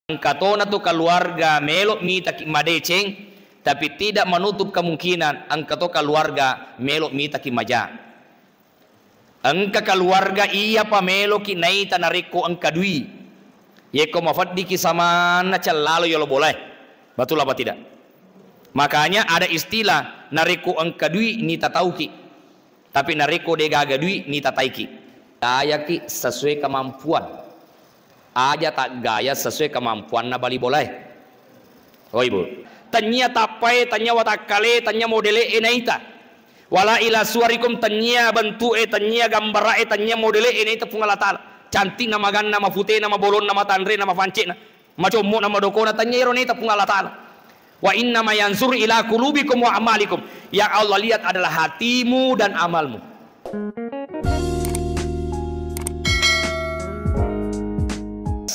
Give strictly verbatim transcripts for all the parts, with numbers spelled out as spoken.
Engka tona tu keluarga melo mitaki madeceng, tapi tidak menutup kemungkinan engka to keluarga melo mitaki maja. Engka keluarga iya pa meloki naita narekko engka dui. Yekko mafeddiki samanna cellalo yolo bolae. Betul apa tidak? Makanya ada istilah, narekko engka dui nita tauki. Tapi narekko de gaga dui nita taiki. Gayaki sesuai kemampuan. Aja tak gaya sesuai kemampuanna bali bolae. Oh, Ibu. Tennia tappae, tennia watakkale, tennia modele e naita. Wala ila suwarikum, tennia bentuk e, tennia gambara e, tennia modele e naita Puang Allah Taala. Cantikna, maganna, maputena, mabolonna, matanrena, mafancena, macommo'na, madokona, tennia ero naita Puang Allah Taala. Wa inna ma yanzur ila qulubikum wa amalikum. Yang Allah lihat adalah hatimu dan amalmu.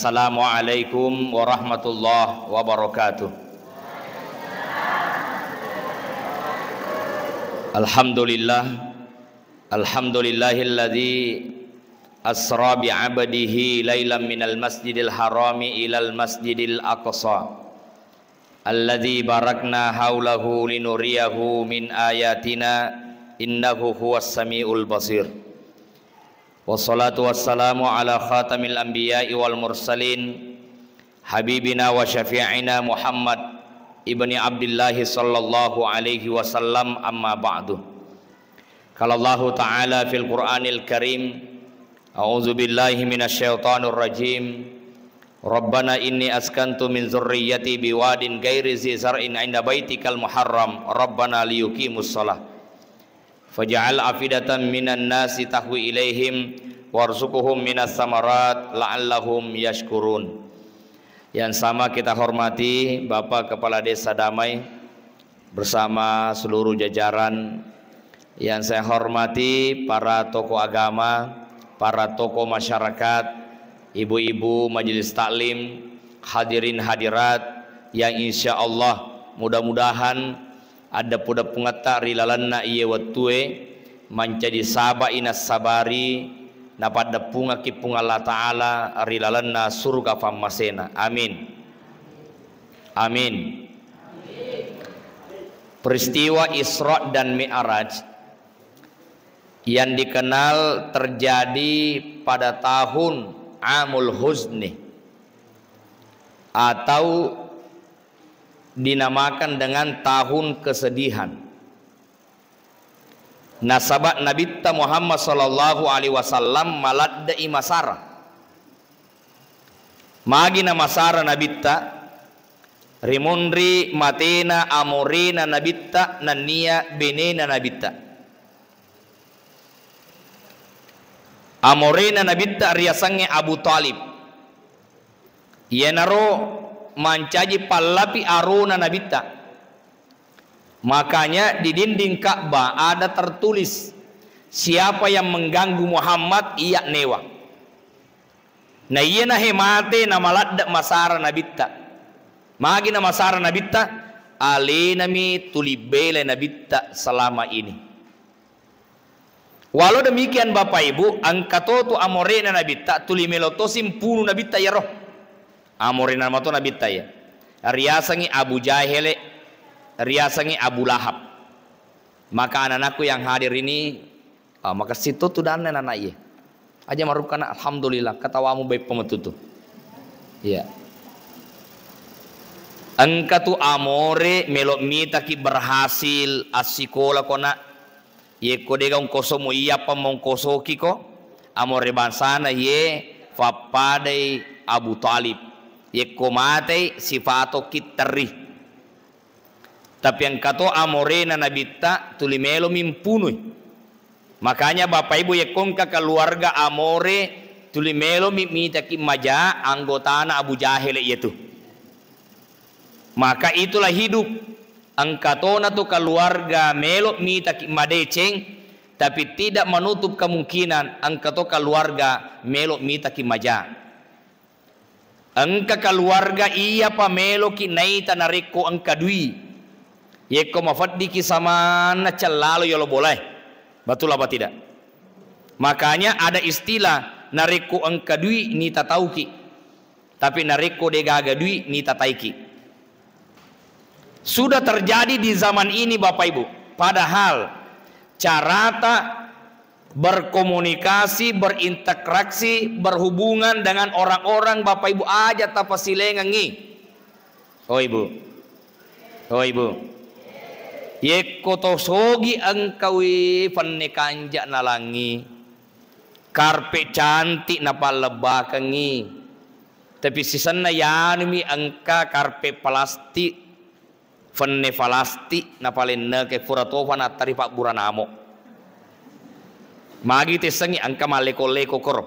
Assalamualaikum warahmatullahi wabarakatuh. Alhamdulillah. Alhamdulillahilladzi asra bi abdihi lailam minal masjidil harami ilal masjidil aqsa. Alladzi barakna haulahu linuriyahu min ayatina, innahu huwas samiul basir. Wassalatu wassalamu ala khatamil anbiya'i wal mursalin, habibina wa syafi'ina Muhammad ibni Abdillahi sallallahu alaihi wasallam, amma ba'du. Qala Allahu ta'ala fil Qur'anil Karim, a'udzu billahi minasy syaithanir rajim. Rabbana inni askantu min dzurriyyati biwadin ghairi dzi dzar'in 'inda baitikal muharram. Rabbana liyuqimus shalah. Faj'al afidatan minan nasi tahwi ilaihim warzuqhum minas samarat la'allahum yashkurun. Yang sama kita hormati Bapak Kepala Desa Damai, bersama seluruh jajaran. Yang saya hormati para tokoh agama, para tokoh masyarakat, ibu-ibu majelis taklim, hadirin hadirat yang insya Allah mudah-mudahan addeppu-deppungetta ri lalenna iye wettue mancaji sabai nassabari napaddeppungekki Puang Allah Ta'ala ri lalenna suruga fammasena. Amin. Amin. Peristiwa Isra dan Mi'raj yang dikenal terjadi pada tahun Amul Huzni atau dinamakan dengan tahun kesedihan. Nasaba Nabitta Muhammad sallallahu alaihi wasallam maladde'i masara. Magi namasara Nabitta? Rimunri matena amorena Nabitta nennia benena Nabitta. Amorena Nabitta riasengnge Abu Thalib. Iyanaro mancaji pallapi arona Nabitta. Makanya di dinding Ka'bah ada tertulis, "Siapa yang mengganggu Muhammad, ia newa." Na iya nahe mate namaladde masara Nabitta. Magi namasara Nabitta? Alenami tuli bela Nabitta selama ini. Walau demikian, Bapak Ibu, engka to tu amorena Nabitta tuli melo tosi mpunu Nabitta iyaro. Amorena mato Nabitta iya. Riasengngi Abu Jahele, riasengngi Abu Lahab. Maka anak-anakku yang hadir ini, ah, makessing to tu danna anak iye. Aja marukkana, alhamdulillah, ketawamu baik pemetutu. Iya. Engka tu amore melo mitaki berhasil assikola ko, Nak. Yekko dega ungkosomu, iyappa mongkosoki ko, amore bangsana iye fappadai Abu Thalib. Yekko matei, sifato kitterri. Tapi engka to amorena Nabitta tuli melomi mpunui. Makanya Bapak Ibu, yekko engka keluarga amore tuli melomi mitaki maja anggotana Abu Jahele iyatu. Maka itulah hidup. Engka tona tu keluarga melo mitaki madeceng, tapi tidak menutup kemungkinan engka to keluarga melo mitaki maja. Engka keluarga iyapa meloki naita narekko engka dui. Yekko mafeddiki samanna cellalo yolo bolae. Betul apa tidak? Makanya ada istilah, narekko engka dui nita tauki. Tapi narekko degaga dui, nitataiki. Sudah terjadi di zaman ini, Bapak Ibu. Padahal carata berkomunikasi, berinteraksi, berhubungan dengan orang-orang, Bapak Ibu, aja tapasilengengi. Oh, Ibu. Oh, Ibu. Yekko to sogi engkawi penne kanja nalangi, karpe cantik napallebbakengi. Tapi sisenna yanumi engka karpe plastik, penne plastik napalenneke, pura tofa nattari pabbura namo. Magi tessengi engka malleko-leko koro.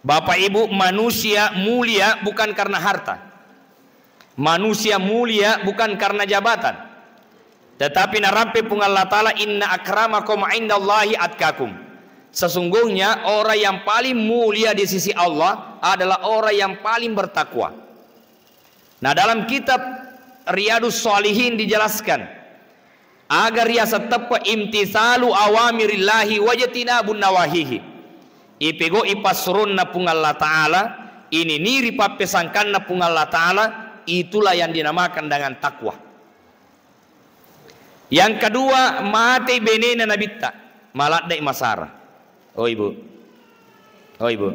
Bapak Ibu, manusia mulia bukan karena harta. Manusia mulia bukan karena jabatan. Tetapi narampe Puang Allah Ta'ala, "Inna akramakum indallahi atkakum." Sesungguhnya orang yang paling mulia di sisi Allah adalah orang yang paling bertakwa. Nah, dalam kitab Riyadus Shalihin dijelaskan, aga riaseng teppe imtisalu awamirillahi wajtinabun nawahihi. Ipegau'i passuronna Puang Allah Ta'ala, ininiri pappesangkanna Puang Allah Ta'ala, itulah yang dinamakan dengan takwa. Yang kedua, matei benena Nabitta, maladde'i masara. Oh, Ibu. Oh, Ibu.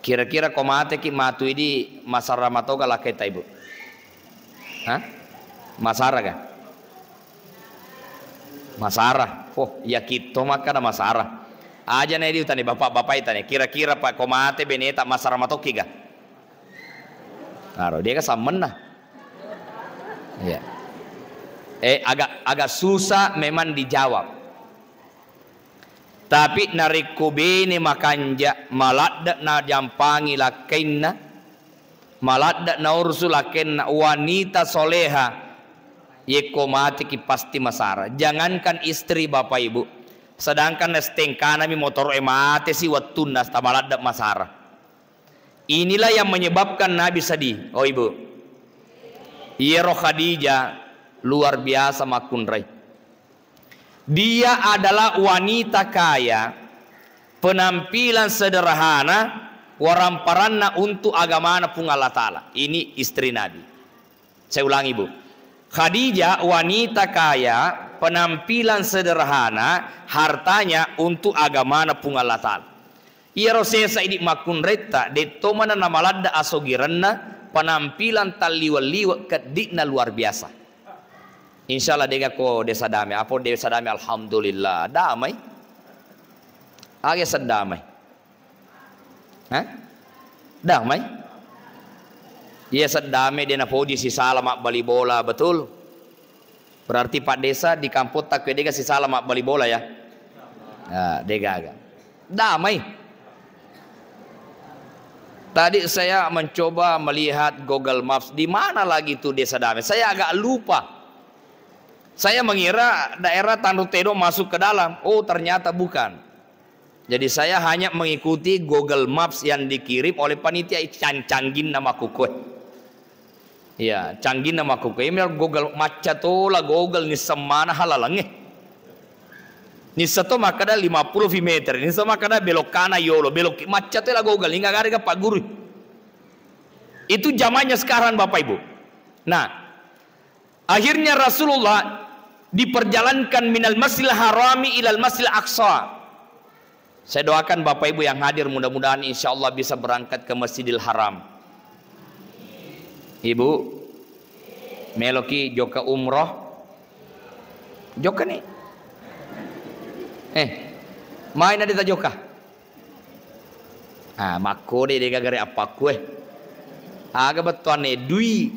Kira-kira ko mateki matu idi masara matoga lakkaita, Ibu? Hah? Masara ga? Masara. Oh, iya kitto makkada masara. Aja na idi utane bapak-bapak itane. Kira-kira pa ko mate beneta masara matoki ga? Aro, dia kan samenna. Iya. Eh, agak, agak susah memang dijawab. Tapi narekko bene makanja, maladde najampangi lakkainna, maladde naurusu lakkainna, wanita soleha, yekko mateki pasti masara. Jangankan istri, Bapak Ibu, sedangkan S T N K nami motoro e matesi wettunna, asta maladde masara. Inilah yang menyebabkan Nabi sedih, oh Ibu. Iyaro Khadijah luar biasa makkunrai. Dia adalah wanita kaya, penampilan sederhana, waramparanna untuk agamana Puang Allah Ta'ala. Ini istri Nabi. Saya ulangi, Bu. Khadijah wanita kaya, penampilan sederhana, hartanya untuk agamana Puang Allah Ta'ala. Iyaro sesa idi makkunraitta, detto mana namaladda asogirenna, penampilan talliwe-liwe keddi'na luar biasa. Insya Allah dega ko desa damai. Apa desa damai? Alhamdulillah, damai. Aga sedamai. Hah? Damai? Iya, seddame de napoji sisala mabbali bola, betul? Berarti Pak Desa di kampung takwe dega sisala mabbali bola ya? Ya, degaga. Damai. Tadi saya mencoba melihat Google Maps, di mana lagi tuh Desa Damai? Saya agak lupa. Saya mengira daerah Tanru Tedo masuk ke dalam. Oh, ternyata bukan. Jadi saya hanya mengikuti Google Maps yang dikirim oleh panitia, can-, cangginna makkukue. Iya, cangginna makkukue. Email Google, macca tola Google nisseng mana halalangnge. Nisseng to makkada lima puluh meter, nisseng makkada belok kanan yolo, belok ki-, macca tola Google, inga garega Pak Guru. Itu zamannya sekarang, Bapak Ibu. Nah, akhirnya Rasulullah diperjalankan minal Masjidil Harami ilal Masjidil Aqsa. Saya doakan Bapak Ibu yang hadir, mudah-mudahan insya Allah bisa berangkat ke Masjidil Haram. Ibu, meloki jokka umroh? Jokka ni. Eh, main ada jokka? Ah, makkode degaga re appakkue. Aga bettuanne dui.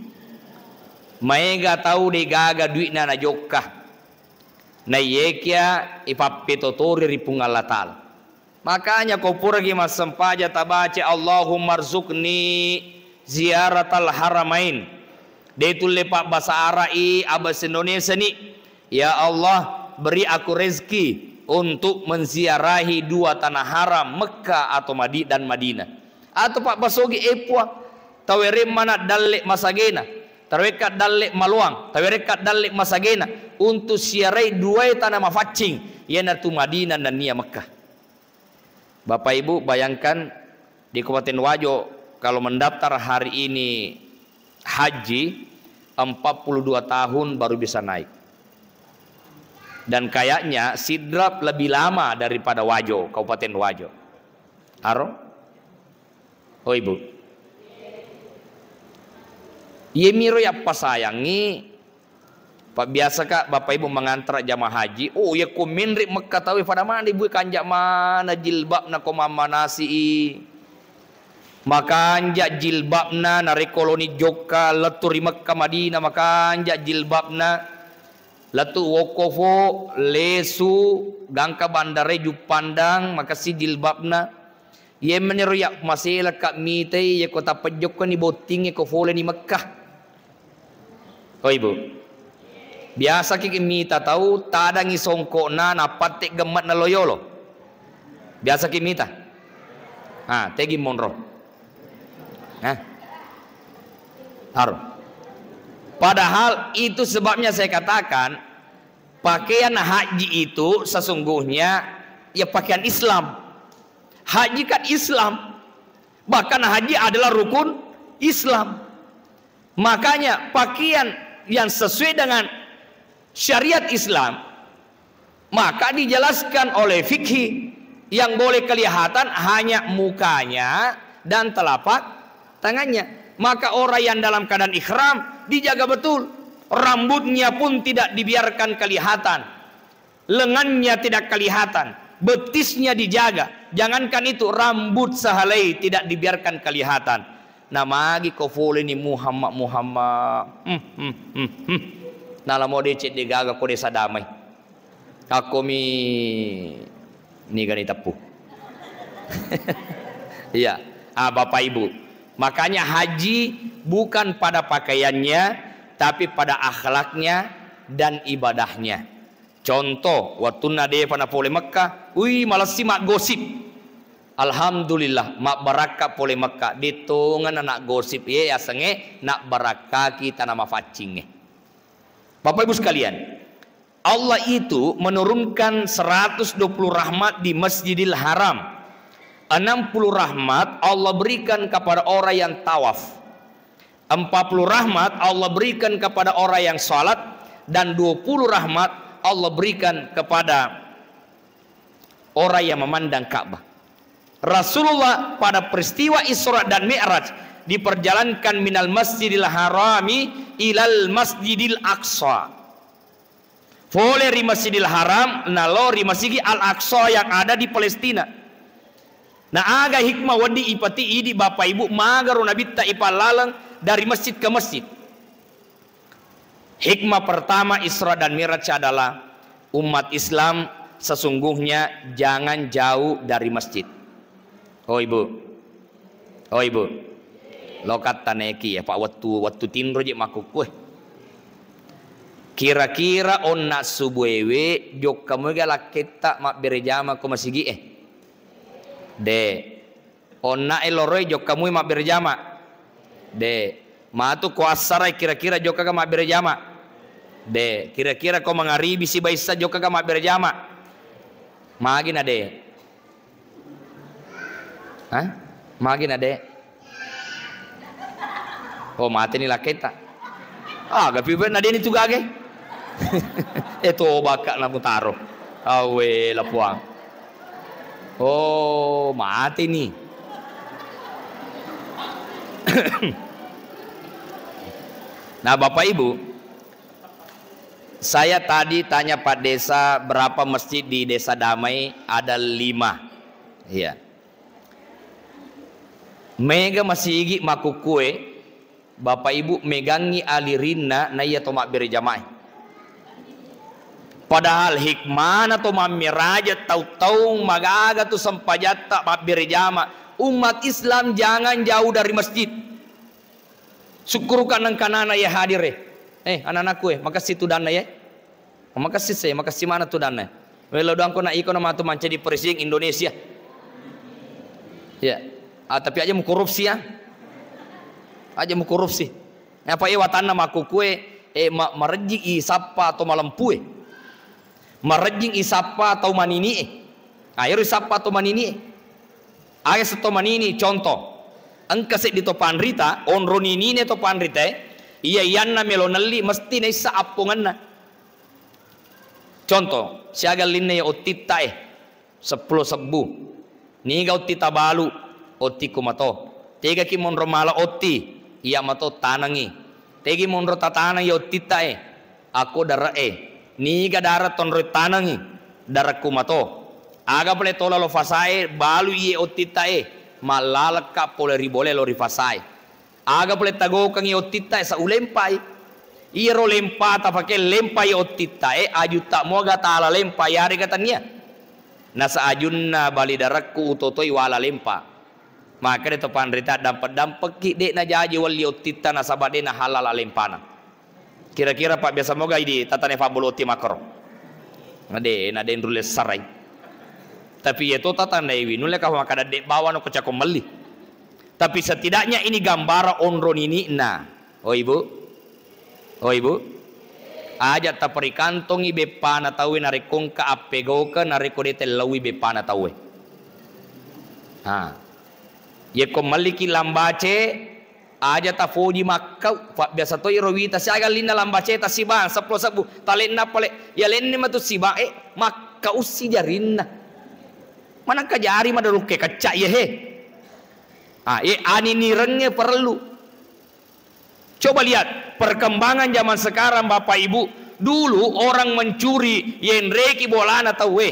Maega tau degaga dui'na najokka. Naiyekia ipappetotori ri Puang Allah Ta'ala. Makanya ko puraki massempajang tabaca, "Allahumma rzuqni ziyaratal haramain." De tulle pabbasa Ara'i, abasa Indonesia ni. Ya Allah, beri aku rezeki untuk menziarahi dua tanah haram, Mekah atau Madi-, dan Madinah. Atau pabbasogi epua, tawereng mana dalle masagena, tawekka dalle maloang, tawekka dalle masagena, untuk siarai duae tanah mafaccing, iyanatu Madinah nennia Mekah. Bapak Ibu, bayangkan di Kabupaten Wajo, Kalau mendaftar hari ini haji, empat puluh dua tahun baru bisa naik. Dan kayaknya Sidrap lebih lama daripada Wajo, Kabupaten Wajo. Aro? Oh, Ibu. Iyemiro yappasayangngi. Pabbiasa ka Bapak Ibu mangantara jamaah haji, oh, iya ko menre Mekka tauwe, pada mana Ibu, kanja mana jilbabna ko mammanasi i. Makanja jilbabna narekko loni jokka lettu ri Mekka Madinah, makanja jilbabna. Lettu wokofo, lesu, gangka bandare Juppandang, makassi jilbabna. Iyemeniro ya maselaka mitai, yako tappa jokkani bottingnge ko foleni Mekka. Oh, Ibu. Biasaki mita tau tadangi songkokna, napatte gemmetna lo yolo. Biasaki mita. Ah, tegi monro. Hah? Aro. Padahal itu sebabnya saya katakan, pakaian haji itu sesungguhnya ya pakaian Islam. Haji kan Islam. Bahkan haji adalah rukun Islam. Makanya pakaian yang sesuai dengan syariat Islam, maka dijelaskan oleh fikih, yang boleh kelihatan hanya mukanya dan telapak tangannya. Maka orang yang dalam keadaan ihram dijaga betul, rambutnya pun tidak dibiarkan kelihatan. Lengannya tidak kelihatan, betisnya dijaga. Jangankan itu, rambut sehelai tidak dibiarkan kelihatan. Namagi ko foleni Muhammad, Muhammad. Hmm, hmm, hmm, hmm. Nalamo deceng degaga ko desa damai. Akkomi nigani teppu. Iya. Ah, Bapak Ibu. Makanya haji bukan pada pakaiannya, tapi pada akhlaknya dan ibadahnya. Contoh, wettunna depa napole Mekka, ui, malessi maggosip. Alhamdulillah, mabbarakka pole Mekka. Dettongeng anak gosip, ye, yasengnge nabbarakkaki tana mafaccingnge. Bapak Ibu sekalian, Allah itu menurunkan seratus dua puluh rahmat di Masjidil Haram. Enam puluh rahmat Allah berikan kepada orang yang tawaf. Empat puluh rahmat Allah berikan kepada orang yang salat, dan dua puluh rahmat Allah berikan kepada orang yang memandang Ka'bah. Rasulullah pada peristiwa Isra dan Mi'raj diperjalankan minal Masjidil Harami ilal Masjidil Aqsa. Fole ri Masjidil Haram, nalo ri Masigi Al-Aqsa yang ada di Palestina. Na aga hikmah wedding ipati idi Bapak Ibu, magaro Nabitta ipallaleng dari masjid ke masjid? Hikmah pertama Isra dan Mi'raj adalah umat Islam sesungguhnya jangan jauh dari masjid. Oh, Ibu. Oh, Ibu. Lo katta neki ya, Pak, wettu, wettu tinro je makkukue. Kira-kira onna subuewe jokka muga lakketta mabbere jama ko masigi e? De. Onna eloroi jokka mui mabbere jama? De. Matu ko assarai kira-kira jokka ga mabbere jama? De. Kira-kira ko mangaribi sibaissa jokka ga mabbere jama? Magi na de. Hah? Magi na de? Oh, mateni lakketta. Ah, gapi be na deni tu gage. Eh, to bakka na mutaro. Awe la puang. Oh, mateni. Nah, Bapak Ibu, saya tadi tanya Pak Desa berapa masjid di Desa Damai, ada lima. Iya. Mega masigi makkukue, Bapak Ibu, megangngi alirinna naiya to mabbere jamae. Padahal hikmana to mammiraja tau-taung magaga tu sempajatta mabbere jama. Umat Islam jangan jauh dari masjid. Sukkuruka nengkanana ya hadire. Eh, anak-anakku, eh, makassi tudanna ya. Makassi se, makassi mana tudanna. Welo doangko na iko na matu mancaji presiden Indonesia. Ya. Ah, tapi aja mu korupsi ya. Aja mu korupsi. Apa e watanna makkukue, eh, ma-, marejjing i sappa atau malempue. Marejjing i sappa atau manini e. Ayo ri sappa atau manini e. Aga setto manini, contoh. Engka seddi to panrita, onro ninine to panritae, iya iyanna melo nelli mesti naissa appongenna. Contoh, siaga ellinna iya ottittae, seppulo sebbu. Niga otti tabalu, otti kumato. Tegaki monro mala otti, iya mato tanengi. Tegi monro tataneng iya ottittae, akko dare'e. Niga dare tonroi tanengi, darekku mato. Aga pale tola lo fasae, balu iye ottittae, mallalekka pole ri bole lo ri fasae. Aga pole tagokengngi ottittae, sa ulempai. Iyaro lempata fake lempai ottittae, ajutta moga tala lempa, yarega tania. Nasa ajunna bali darekku utotoi wala lempa. Makanya to panrita dampek-dampekki, de najaji welli ottitta nasaba de nahallala lempana. Kira-kira, Pak, biasa moga idi tatane fabbolotti makkoro? Nade, nade nrulle sarai. Tapi iya to tatandaiwi, nulle ka makkada de bawano ko cako melli. Tapi setidaknya ini gambaran onro nini'na. Oh, Ibu? Oh, Ibu? Aja taperikantongi beppana tauwe narekko engka appegauke, narekko de tellaui beppana tauwe. Ha. Yekko melliki lambace, aja tafoji makkau, fa biasa toi ro wita siaga linna lambace tasibang seppulo sebbu, talenna pale, ya lenni matu sibang, eh, makkau si jarinna. Manangka jari madalukke kecca, ye he. Ah, ye aninirengnge perlu. Coba lihat perkembangan zaman sekarang, Bapak Ibu. Dulu orang mencuri, yenreki bolana tauwe.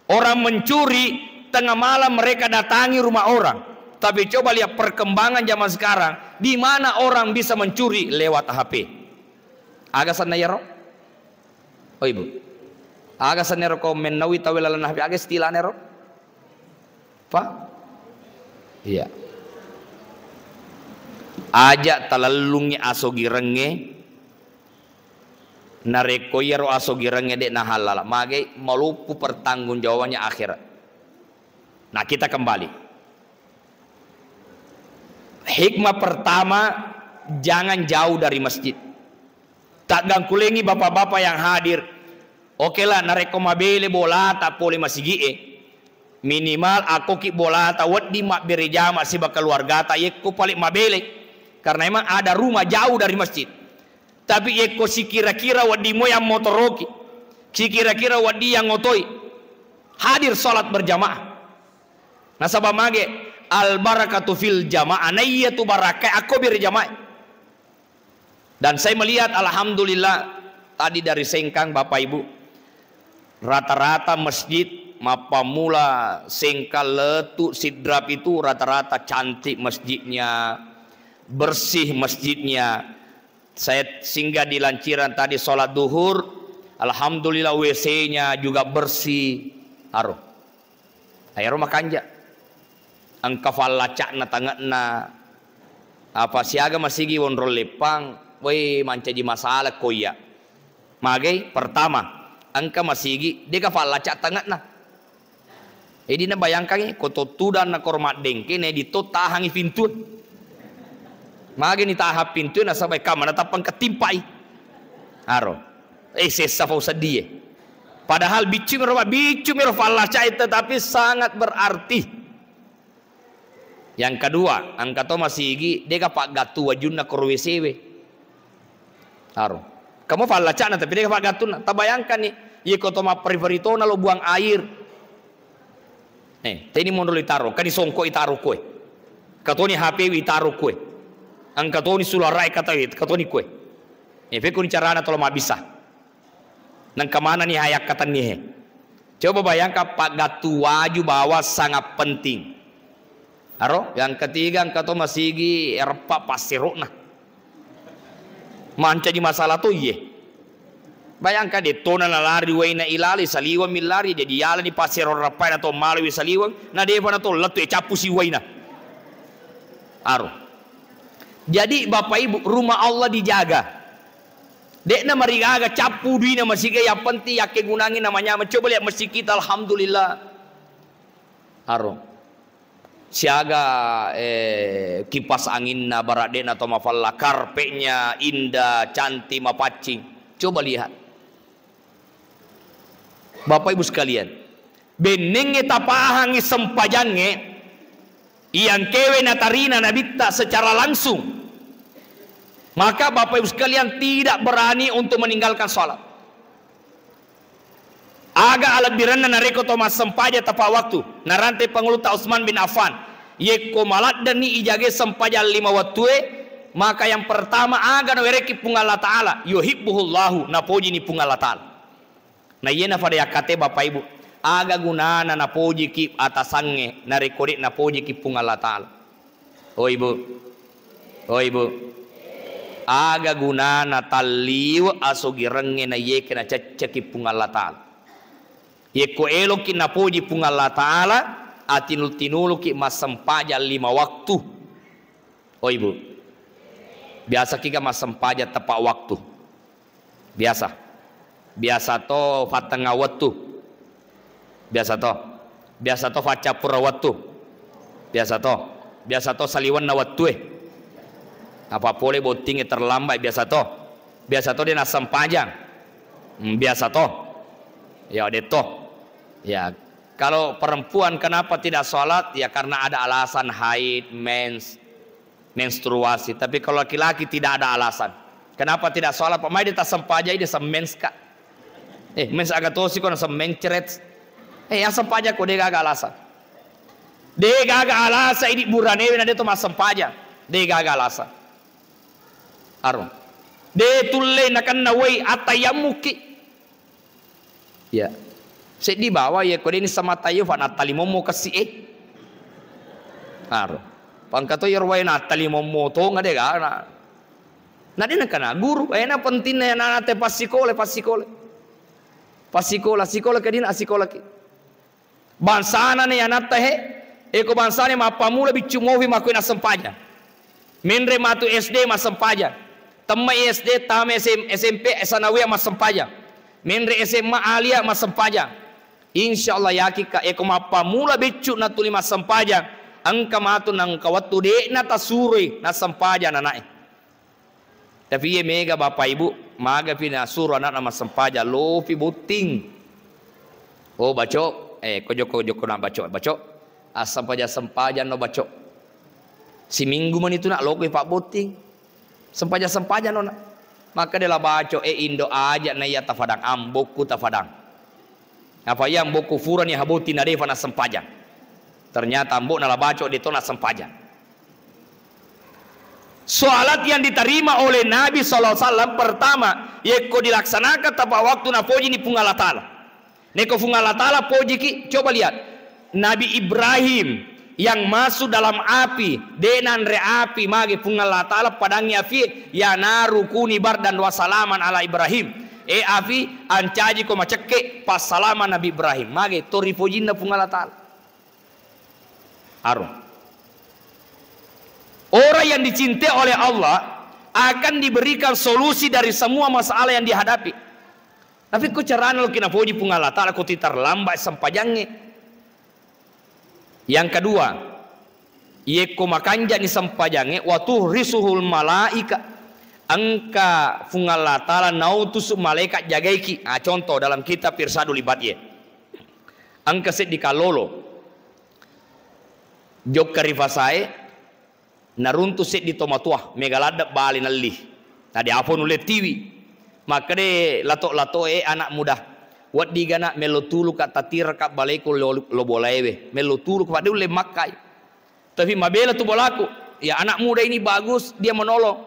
Orang mencuri, tengah malam mereka datangi rumah orang. Tapi coba lihat perkembangan zaman sekarang, di mana orang bisa mencuri? Lewat H P. Aga senna yero? Oh, Ibu. Aga senna yero ko mennaui tauwe lalenna H P, aga istilahna ero? Pak? Iya. Aja talellungngi asogirengnge, narekko iyaro asogirengnge de nahallala, magai maloppu pertanggungjawabannya akhirat. Nah, kita kembali. Hikmah pertama, jangan jauh dari masjid. Taggangkulengi bapak-bapak yang hadir. Oke lah, narekko mabele bolata pole masigi'e, minimal akkoki bolata wedding mabbere jama siba keluargata yekko pale mabele. Karena memang ada rumah jauh dari masjid. Tapi yekko sikira-kira wedding moi ammotoroki, sikira-kira wedding yang otoi, hadir salat berjamaah. Nasaba mage, al barakatu fil jamaah, naiya tu barakai akko bere jamaah. Dan saya melihat, alhamdulillah, tadi dari Sengkang, Bapak Ibu, rata-rata masjid, mappammula Sengkang, Letu, Sidrap itu rata-rata cantik masjidnya, bersih masjidnya. Saya singgah di Lanciran tadi sholat duhur, alhamdulillah W C-nya juga bersih. Aro. Ayaro makanja. Engka fallaca'na tange'na. Apa siaga masigi wonrong leppang, woi mancaji masalah ko iya. Magai? Pertama, engka masigi dega fallaca tange'na. Jadi na bayangkangi, ko to tudang na koro maddengke, na di to tahangi pintu. Magai ni tahang pintu, nasaba kamma na tappang ketimpai. Aro. Eh, sessa fau seddie. Padahal biccu mero, biccu mero fallacae, tetapi sangat berarti. Yang kedua, engka to masigi, dega paggattu wajunna koro W C we. Aro. Kamu fallacana, tapi dega paggattunna. Tabayangkan ni, ye ko to mapperi-peri tona lo buang air. Eh, teni monro itaro, kani songko itaro koe. Katoni H P wi itaro koe. Engka toni sulara e katawi, katoni koe. Eh, pekoni carana tolo mabbisa. Nengka manani ayakkatenni he. Coba bayangkan, paggattu waju bawang sangat penting. Aro, yang ketiga, engka to masigi reppa passerokna. Mancaji masalah to iye. Bayangkan, dettona nalari waina ilale, saliweng mi lari, jadi yalani passero reppae na to malawi saliweng, na depa na to lettu e cappu si waina. Aro. Jadi, Bapak Ibu, rumah Allah dijaga. De'na marigaga cappu duina masigi, yang penting yakkegunangi namanyameng. Coba lihat masjid kita, alhamdulillah. Aro. Siaga, eh, kipas anginna, bara de'na to mafalla, karpetnya indah, cantik, mapaccing. Coba lihat. Bapak Ibu sekalian, bennengnge tapahangi sempajangnge, Iyangkewe natarina Nabitta secara langsung, maka Bapak Ibu sekalian tidak berani untuk meninggalkan sholat. Aga alebbirenna narekko to massempajang tepa waktu? Narante Pangulutta Utsman bin Affan, yekko maladdenni ijage sempajang lima wettue, maka yang pertama aga nawerekki Puang Allah Ta'ala, yuhibbuhullahu, napojini Puang Allah Ta'ala. Na iyena fada yakkate Bapak Ibu, aga gunana napojiki atasangnge narekko de' napojiki Puang Allah Ta'ala? O Ibu, o Ibu, aga gunana talliwe asogirengnge na iyeke nacecceki Puang Allah Ta'ala? Yekko eloki napoji Puang Allah Ta'ala, atinul-tinuluki massempajang lima waktu. O Ibu, biasaki ga massempajang tepa waktu? Biasa. Biasa to fattengnga wettu. Biasa to. Biasa to faccappura wettu. Biasa to. Biasa to saliwenna wettue. Apa pole bottingnge terlambat, biasa to. Biasa to de' nassempajang. Hmm, biasa to. Ya, de' to. Ya, kalau perempuan kenapa tidak sholat? Ya, karena ada alasan haid, mens, menstruasi. Tapi kalau laki-laki tidak ada alasan. Kenapa tidak sholat? Pak, mai de' tassempajang, de' semmens ka. Eh, mens aga tosi ko nasemencret. Eh, yang sempajang ko de' gaga alasan. De' gaga alasan idi buranewe na de' to massempajang. De' gaga alasan. Arung. De' tulle nakenna wai attayammukki. Iya. Seddi bawa iya ko deni samata iyo fa nattali mommo kessi e. Aro. Pangka to iyaro wae nattali mommo tonga de' gana. Na de' nakana guru, ena pentingna ya nana te passikole, passikole. Passikola, sikola ke dina, assikola ki. Bangsana ne anatta he, eko bangsane mappamula biccu mofi makkue nassempajang. Menre matu S D massempajang. Temmai S D, tama S M, S M P, sanawiyah massempajang. Menre S M A, aliyah massempajang. Insya Allah yakin ka, eko mappamula biccu natuli massempajang, engka matu nangka wettu de'na tasuroi nassempajang nanae. Tapi iye mega Bapak Ibu, magapi nasuro anakna massempajang, lopi botting. Oh, Baco, eh, ko jokko-jokko na Baco, Baco, assempajang-sempajang no, Baco. Siminggu mani tu nak, lokoi pabbotting. Sempajang-sempajang no, nak. Maka de' la Baco, eh, indo aja na iya tafadang, ambokku tafadang. Apa iya ambokku furani haboti na defa nassempajang. Ternyata ambokna la Baco de' to nassempajang. Salat yang diterima oleh Nabi sallallahu alaihi wasallam, pertama, yekko dilaksanakan tepat waktu, napojini Puang Allah Ta'ala. Neko Puang Allah Ta'ala pojiki, coba lihat. Nabi Ibrahim yang masuk dalam api, de' nanre api, mage Puang Allah Ta'ala padangi api, "Ya naru kuni bardan wa salaman ala Ibrahim." Eh api, ancaji ko macekke, passalama Nabi Ibrahim. Mage to ripojinna Puang Allah Ta'ala. Arung. Orang yang dicintai oleh Allah akan diberikan solusi dari semua masalah yang dihadapi. Tapi ko carana loki napoji Puang Allah Ta'ala, ko titarlambat sempajangnge. Yang kedua, yekko makanjani sempajangnge, wa tuhrisuhul malaika, engka Puang Allah Ta'ala nautusu malaikat jagaiki. Ah, contoh dalam kitab Irsyadul Ibad ye. Engka seddi kallolo jokka ri fasae, naruntu seddi tomatoa, mega ladde bale nelli. Nadi apo nulle tiwi. Makkede lato-lato e anak muda, "Weddi gana mello tuluka tatiraka baleku lo, lo bolaewe, mello tuluka, padde ulle makkai." Tapi mabela tu bolaku. Ya, anak muda ini bagus, dia menolong.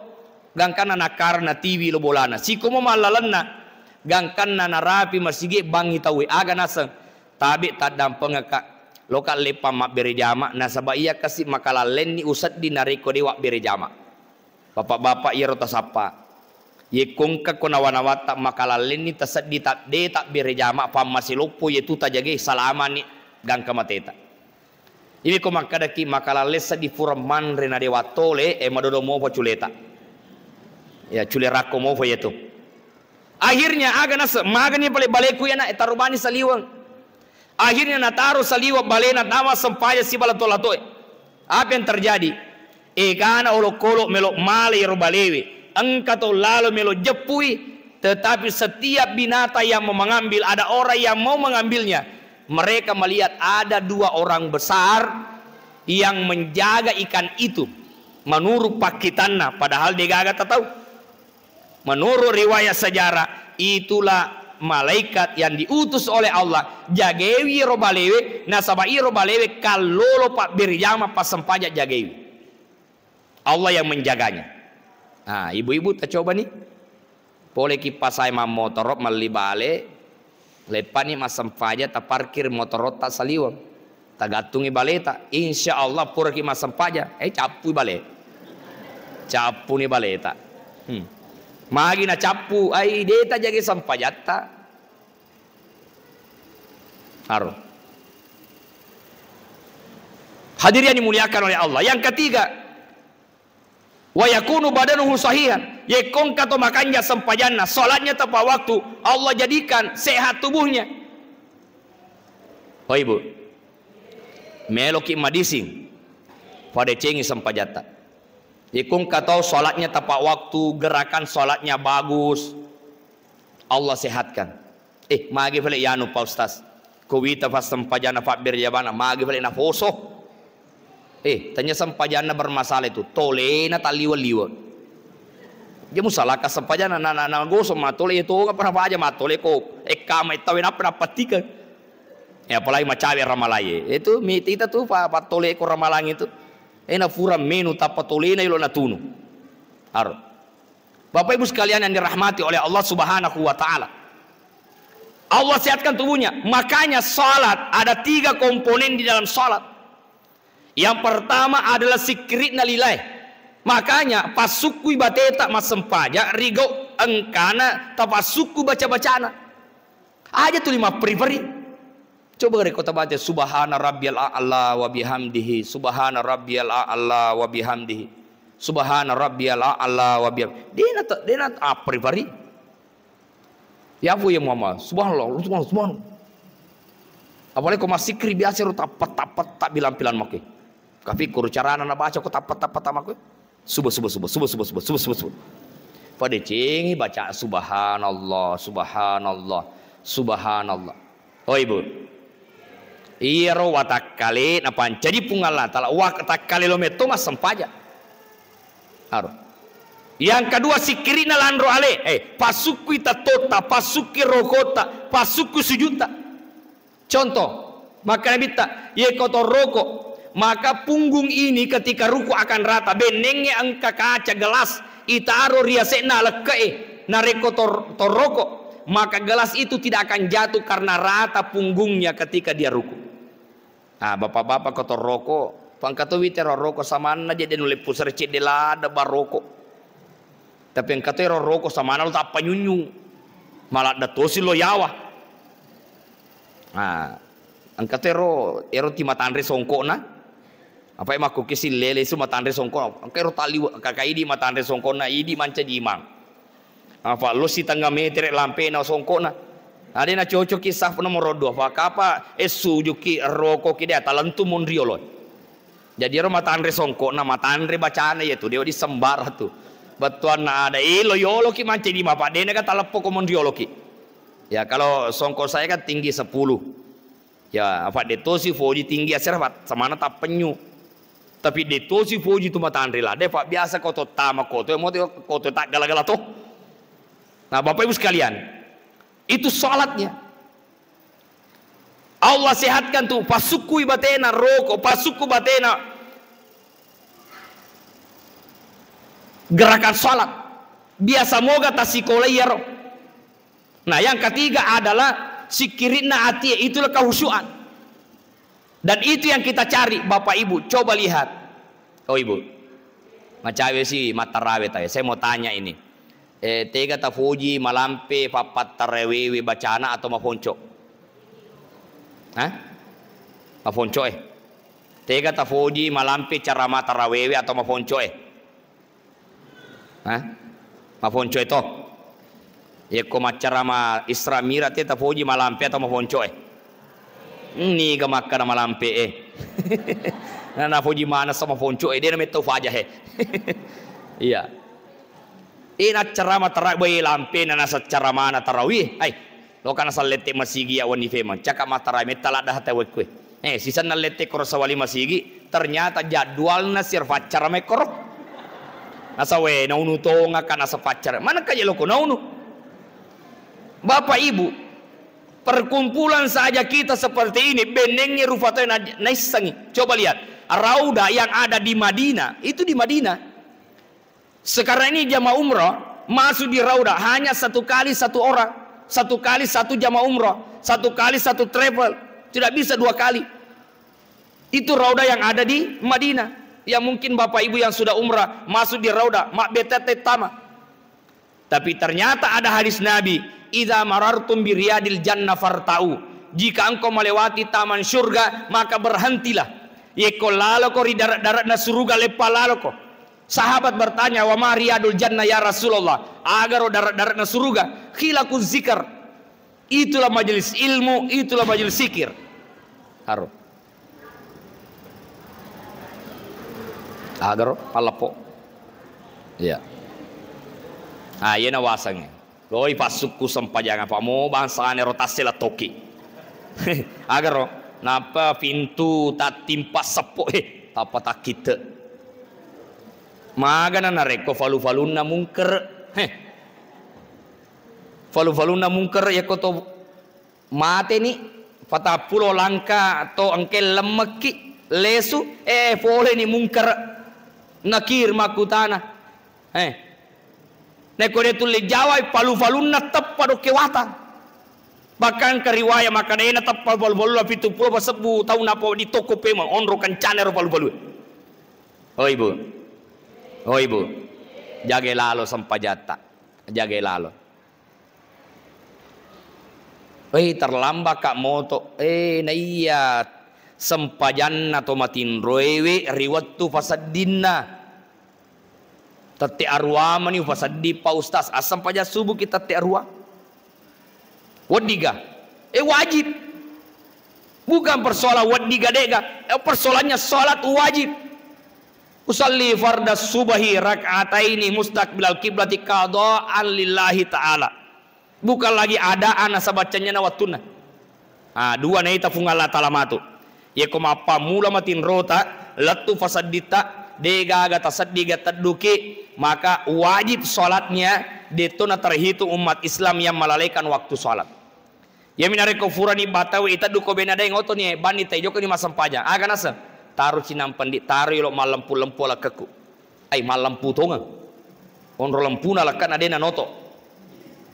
Gangkanna nakkara natiwi lo bolana. Sikomo mallalenna. Gangkanna narapi masigi bangngi tauwe. Aga naseng? Tabe taddampengekka. Loka leppang mabbere jama. Nasaba iya kasi makalallenni usedding narekko dewa bere jama. Bapak-bapak iyaro tasappa. Yekko engka ko nawa-nawatta makalallenni tasedding ta-, de tabbere jama, pammase loppo yetu tajage salamani gangka mateta. Iwi ko makkadaki makalalle seddi pura manre na dewa tole, e madodo mopa culeta. Ya, cule rakko mopa yetu. Akhirnya aga nase-, magani pale baleku yana, e taro bani saliweng. Akhirnya nataro saliweng balena, tama sempajang siba lato-latoe. Apa yang terjadi? Egana olokolo melo male ero balewe. Engka to lalo melo jeppui, tetapi setiap binatang yang mau mengambil, ada orang yang mau mengambilnya. Mereka melihat ada dua orang besar yang menjaga ikan itu, menurut pakkitanna, padahal degaga tatau. Menurut riwayat sejarah, itulah malaikat yang diutus oleh Allah, jagewi ro balewe, nasaba iro balewe kallolo pabberi jama passempajang, jagewi. Allah yang menjaganya. Nah, ibu-ibu, tacoba nih. Poleki pasai mammotoro, melli bale, leppani massempajang, taparkir motorotta saliweng. Tagattungi baleta. Insya Allah puraki massempajang, eh, cappui bale. Cappuni baleta. Hmm. Magi nacappu, ai, de tajagai sempajatta. Aro. Hadirin yang dimuliakan oleh Allah. Yang ketiga, wa yakunu badanuhu sahihan. Yekko engka to makanja sempajanna, salatnya tepat waktu, Allah jadikan sehat tubuhnya. Oh, Ibu, meloki madising, padecengi sempajatta. Yekko engka to salatnya tepat waktu, gerakan salatnya bagus, Allah sehatkan. Eh, magi fale yanu, Pak Ustaz? Ko wita passempajanna, pabbere jabana, magi fale nafoso? Eh, tanya sempajanna bermasalah itu, tolena taliwa-liwa. Dia musalaka sempajanna, na, na, na gosok matole itu, apa apa aja matole ko, eh, kama itu, apa napattika. Ya, apalagi macawe ramalaye. Itu mitita tu, pa, patole ko ramalang itu. Eh, na fura menu tappa tolena ilo natunu. Aro. Bapak Ibu sekalian yang dirahmati oleh Allah Subhanahu wa Ta'ala. Allah sehatkan tubuhnya. Makanya salat, ada tiga komponen di dalam salat. Yang pertama adalah sikkiri'na lillahi. Makanya, passukkui bateta massempajang, rigau engkana tapassukku baca-bacana. Aja tuli mapperi-peri. Coba rekko tabaca, "Subhana rabbiyal a'la wa bihamdihi, subhana rabbiyal a'la wa bihamdihi, subhana rabbiyal a'la wa bihamdihi." Dena ta-, dena apperi-peri. Ya, apa ya, Muhammad? Subhanallah, subhanallah, subhanallah. Apalagi ko massikri biasa ro tappa-tappa, tak bilang-bilang make. Kapikkuru carana nabaca ko tappa-tappa tak make. Subuh, subuh, subuh, subuh, subuh, subuh, subuh, subuh, subuh. Padecengi baca subhanallah, subhanallah, subhanallah. Oh, Ibu. Iyaro watakkale napancaji Puang Allah Taala, watakkale lo metto massempajang. Aro. Yang kedua, sikkiri'na lanro ale, eh, passukkui tettota, passukkui rokota, passukkui sujutta. Contoh, makkeda Nabitta, "Yeko torroko, maka punggung ini ketika ruku akan rata." Bennengnge engka kaca gelas itaro ri ase'na lekke'e, narekko tor-, torroko, maka gelas itu tidak akan jatuh karena rata punggungnya ketika dia ruku. Ah, bapak-bapak ko torroko, pangkatowi tero roko samanna je de nuleppu serre cedde ladde baroko. Tapi engka to ero roko samana lo tappa nyunyu. Maladde tosi lo yawa. Nah, engka to ero, ero ti matanre songkokna. Apa makkuki sillele su matanre songkok. Engka ero tali kaka idi matanre songkokna, idi mancaji imang. Apa lo sitengnga metere lampena songkokna. Ade na cocoki saf nomor dua. Apa kapa essujuki roko ki de talentu monriolo. Jadi ero matanre songkokna, matanre bacana, iya tu, de wedding sembarang tu. Bettuanna ada, ilo yoloki mancaji imang, apa dena ka taleppo ko monri yoloki. Ya, kalau songkok saya kan tinggi sepuluh. Ya, apa de tosi foji tinggi asera, apa samana tappenyu. Tapi de tosi foji tu matanre ladde, apa biasa ko to tama koto, mo to koto tak gala-gala to. Nah, Bapak Ibu sekalian, itu salatnya. Allah sehatkan tu, pasukku batena roko, pasukku batena gerakan salat. Biasa moga tasikola iyaro. Nah, yang ketiga adalah sikirinna atie, itulah kehusyuan. Dan itu yang kita cari, Bapak Ibu. Coba lihat. Oh, Ibu. Macawe si matarawe tawe. Saya mau tanya ini. Eh, tega tafoji malampe pappattarawewe bacana atau mafonco? Hah? Mafonco, eh. Tega tafoji malampe carama tarawewe atau mafonco, eh? Hah? Mafonco e to. Yekko maccarama Isra Mi'raj te tafoji malampe atau mafonco e? Niga makkana malampe e. Na nafoji manessa mafonco e, de nametto faja he. Iya. E naccarama tara-, bai lampe na nasaccaramana tarawih. Ai, lokana sallette masigi ya wani femang. Caka matara metta ladda hata wekkue. Eh, sisenna lette koro sawali masigi, ternyata jadwalna siar faccara mekkoro. Nasawe, naunu tonga ka nasa faccara. Mana kaje loko naunu? Bapak Ibu, perkumpulan saja kita seperti ini, bennengnge rufa tau na-, naissengi. Coba lihat, Rauda yang ada di Madinah, itu di Madinah. Sekarang ini jamaah umrah masuk di Rauda hanya satu kali satu orang, satu kali satu jamaah umrah, satu kali satu travel, tidak bisa dua kali. Itu Rauda yang ada di Madinah. Ya mungkin Bapak Ibu yang sudah umrah masuk di Rauda, mabbetette tama. Tapi ternyata ada hadis Nabi, "Idza marartum bi riyadil jannah fartau." Jika engkau melewati taman surga, maka berhentilah. Yekko laloko ri darat-daratna suruga, leppa laloko. Sahabat bertanya, "Wa ma riyadul jannah ya Rasulullah?" Agaro darat-daratna suruga? Qila, "Zikr." Itulah majelis ilmu, itulah majelis zikir. Haro. Agaro, palleppo. Iya. Ah, iyena wasengnge. Loi passukku sempajang apa mo bangsane ro tasse lettoki. Agaro, nappa pintu tattimpa seppo, eh, tappa takkite. Magana narekko falu-falunna mungker. Heh. Falu-falunna mungker yakko to mateni, patappulo langka to engke lemmekki, lesu, eh, poleni mungker. Nakir makkutana. Eh. Nekko de tulle jawai, falu-falunna teppa dokke wata. Bahkan ke riwayat makkeda, ena teppa falu-falunna pitu pulo pasebbu taung nappa di tokko pemeng, onro kencana ro falu-falue. Oi, Bu. Oi, Bu. Jagai lalo sempajatta. Jagai lalo. Wei, terlambat ka moto. Eh, naiya sempajanna to matinroewe ri wettu faseddinna. Tette arua mani ufasedding, Pak Ustaz. Assempajang subuh ki tette arua. Weddiga? Eh, wajib. Bukan persoalan weddiga de'ga. Eh, persoalannya salat wajib. Usalli fardas subahi rak'ataini mustaqbilal kiblati qadaan lillahi ta'ala. Bukan lagi adaan nasaba cennana wattunna. Ah, dua naita Puang Allah Ta'ala matu. Yeko mappammula matinrota, lettu fasedditta, degaga taseddiga tedduki, maka wajib salatnya, detto na terhitung umat Islam yang melalaikan waktu salat. Iyami narekko furani batawe itedduko bena daeng otoni, bani tai jokoni massempajang. Aga naseng? Taro cinampendi, taro yolo mallempu-lempu lakkekku. Ai, mallempu tongeng. Onro lempuna lekkana de nanoto.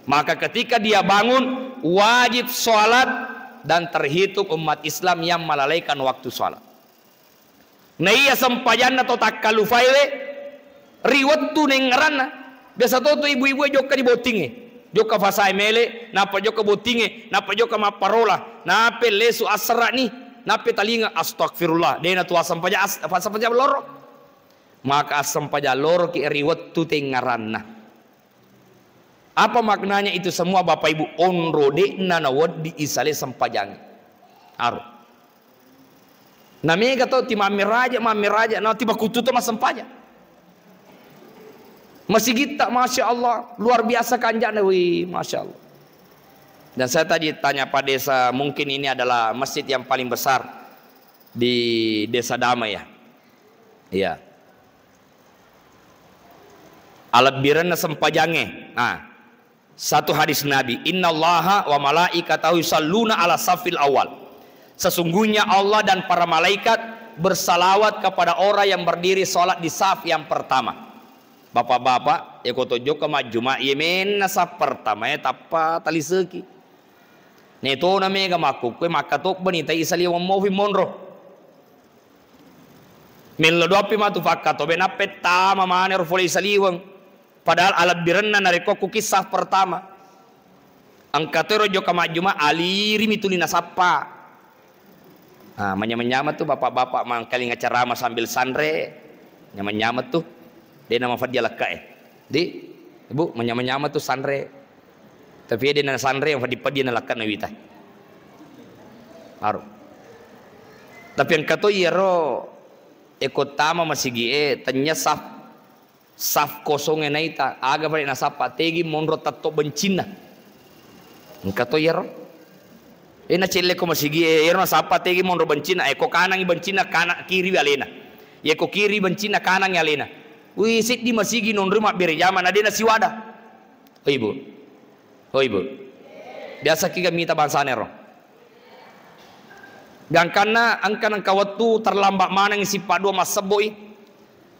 Maka ketika dia bangun, wajib salat dan terhitung umat Islam yang melalaikan waktu salat. Naiya sempajanna to takkalufaiwe ri wettu nengngeranna. Biasa to tu ibu-ibu e jokka di bottingnge. Jokka fasae mele, nappa jokka bottingnge, nappa jokka mapparola, nappa lesu asserra'ni, nappa talinga, "Astagfirullah, dena tu assempajang, as-, assempajang loro." Maka assempajang loroki ri wettu tengngaranna. Apa maknanya itu semua, Bapak Ibu? Onro de'na naweddi isale sempajangnge. Aro. Na mega to ti mammeraja, mammeraja, na ti bakuttu to massempajang. Masigitta, Masya Allah, luar biasa kanjana, wih, Masya Allah. Dan saya tadi tanya Pak Desa, mungkin ini adalah masjid yang paling besar di Desa Damai, ya. Iya. Alebbirenna sempajangnge. Nah, satu hadis Nabi, "Innallaha wa malaikatahu yusalluna ala safil awal." Sesungguhnya Allah dan para malaikat bersalawat kepada orang yang berdiri salat di saf yang pertama. Bapak-bapak, ya koto jokka majjuma, iya menna saf pertama, ya tappa taliseki. Netona mega makkukue makkatobbani tai saliweng mofi monro. Mello doappi matu fakkatobe, nappe tama manero fole saliweng. Padahal alebbirenna narekko ku kisah pertama. Engka toro jokka majjuma, alirimi tuli nasappa. Ah, manyameng-nyameng tu bapak-bapak mangkalinga ceramah sambil sanre. Nyameng-nyameng tu. De namafeddi alekka e. Di, Ibu, manyameng-nyameng tu sanre. Tapi de nasanre yang feddi-feddi nalekka nawita. Aro. Tapi engka to iyaro eko tama masigi e, tennya saf, saf kosong e naita, aga pada nasappa tegi monro tetto bencinna. Engka to iyaro. E, nacelle ko masigi e, ero nasappa tegi monro bencina, e, ko kanangi bencina, kana-, kiri alena. Ye ko kiri bencina, kanangi alena. Wi, seddi masigi nonroi mabbere jama, na de nasiwada. Oi, Bu. Oi, Bu. Biasa kiga mita bangsana ero. Gangkanna engka nengka wettu terlambat maneng sippa dua massebboi.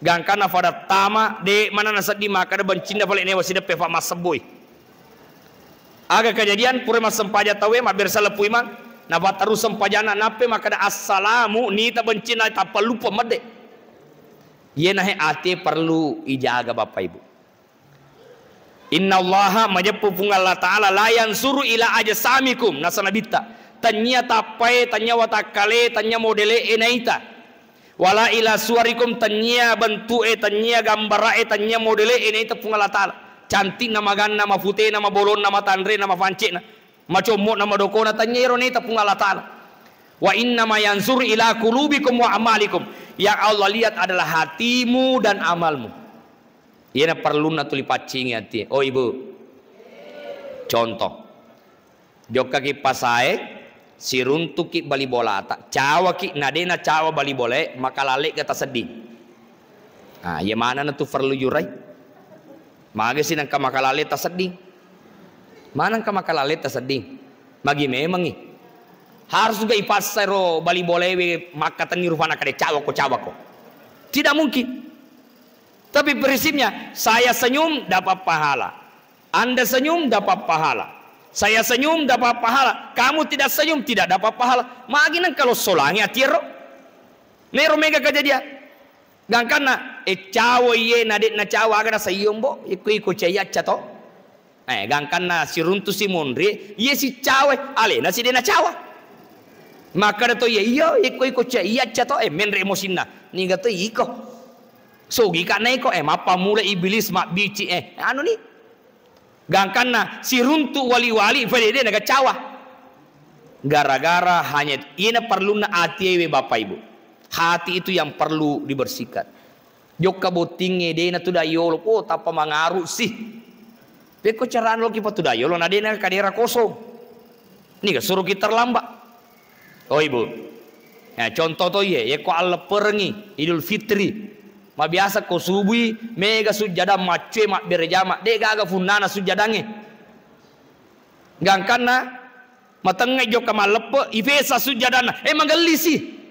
Gangkanna fada tama, de mana nasedding makkada bencinna pale newa sideppe fa massebboi. Aga kejadian, pura massempajang tauwe, mabbere leppu imang, nafatteru sempajanna, nappe makkada, "Assalamu," nita bencinna, tappa luppa medde. Iyena he ati perlu ijaga, Bapak Ibu. Innallaha, majeppu Puang Allah Ta'ala, la yansuru ila ajsamikum, nasa Nabitta. Tennia tappae, tennia watakkale, tennia modele e naita. Wala ila suwarikum, tennia bentu'e, tennia gambara'e, tennia modele'e naita Puang Allah Ta'ala. Cantikna, maganna, mafutena, mabolonna, matanrena, mafancena, macommo'na, madokona, tennia ero naita Puang Allah Ta'ala. Wa innama yansur ila qulubikum wa amalikum. Yang Allah lihat adalah hatimu dan amalmu. Iyena perlunna tuli paccingi ati. Oh, Ibu. Contoh. Jokkaki pasae, siruntuki bali bolata, cawaki, na de nacawa bali bolae, makalalega tasedding. Ah, iya manenna tu perlu jurai. Magasi nengka makalalega tasedding. Manengka makalalega tasedding. Magi memengi. Harus ga ipassa ero bali bolaewe makkatenni rupanna kade cawako, cawako. Tidak mungkin. Tapi prinsipnya, saya senyum dapat pahala. Anda senyum dapat pahala. Saya senyum dapat pahala. Kamu tidak senyum tidak dapat pahala. Magi nengka lossolangi ati ero. Nero mega kejadian. Gangkanna, e, cawa iye na de nacawa aga nasayyo mbo, iko iko cai acca to. Eh, gangkanna siruntu si monri, iye si cawa, alena si de nacawa. Makkada to iye, iyo, iko iko cai acca to, eh, menre emosinna. Niga to iko. Sogi ka naiko, eh, mappammula iblis mabbici, eh, anu ni. Gangkanna siruntu wali-wali, fadede nagacawa. Gara-gara hanya iyena perlunna atiewe, Bapak Ibu. Hati itu yang perlu dibersihkan. Jokka bottingnge, dena tu dayolo, oh, tappa mangaru si. Pekko carana loki patu dayolo, na dena kadera kosong. Niga suruki terlambat. Oh, Ibu. Ya, contoh to iye, yekko allepperengngi Idul Fitri. Mabiasa ko subui, mega sujjadang maccue mabbere jama, de gaga funnana sujjadangnge. Gangkanna matengngai jokka malleppe, ifesa sujjadanna, eh, magellisi.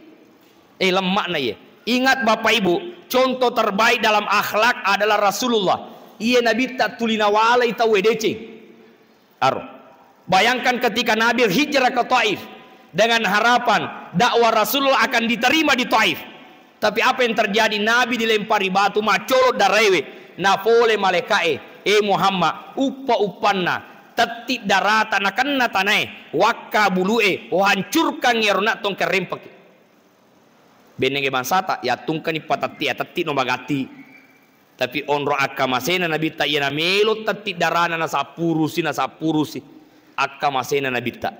Eh, lemma'na iye. Ingat Bapak Ibu, contoh terbaik dalam akhlak adalah Rasulullah. Iye Nabitta tuli nawalai tauwe deceng. Aro. Bayangkan ketika Nabi hijrah ke Taif dengan harapan dakwah Rasulullah akan diterima di Taif. Tapi apa yang terjadi? Nabi dilempari batu, maccolo daraewe. Napole malaika'e, "Eh Muhammad, uppa-uppanna, tetti darata nakenna tanae, wakka bulu'e, uhancurkan iyaro nak tongkerrempeki." Bennenge bangsata, yattungkani patetti, atetti no magatti. Tapi onro akkamasena Nabitta, iya namelo tetti darana nasappurusi, nasappurusi akkamasena Nabitta.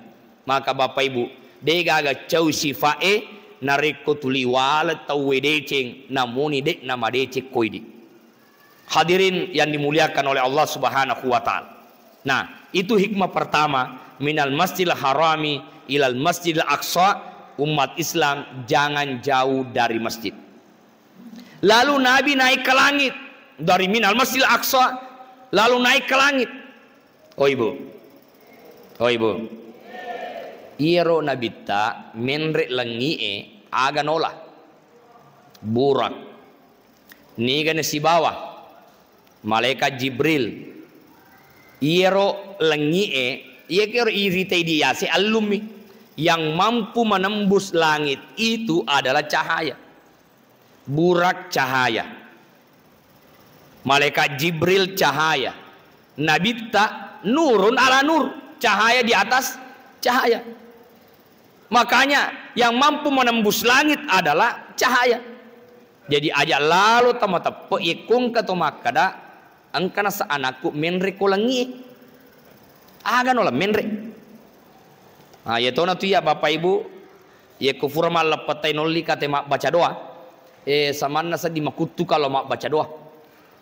Maka Bapak Ibu, de gaga cau sifa'e narekko tuli wale tauwe deceng, namuni de namadeceng koidi. Hadirin yang dimuliakan oleh Allah Subhanahu wa Ta'ala. Nah, itu hikmah pertama, minal Masjidil Harami ilal Masjidil Aqsa, umat Islam jangan jauh dari masjid. Lalu Nabi naik ke langit dari minal Masjidil Aqsa, lalu naik ke langit. Oh, Ibu. Oh, Ibu. Iyaro Nabitta menre lengi'e aga nola. Burak. Niga nasibawa? Malaikat Jibril. Iyaro lengi'e, iyakero iritai di yase allummi. Yang mampu menembus langit itu adalah cahaya. Burak cahaya. Malaikat Jibril cahaya. Nabitta nurun ala nur, cahaya di atas cahaya. Makanya yang mampu menembus langit adalah cahaya. Jadi aja lalo tamateppe, yekko engka to makkada, engka nasa anakku menre ko lengi. Aga no la menre. Ah, iya tona tu iya Bapak Ibu, yekko fura malleppettai nolli kate mabbaca doa. Eh, samanna seddi makuttu kalau mabbaca doa.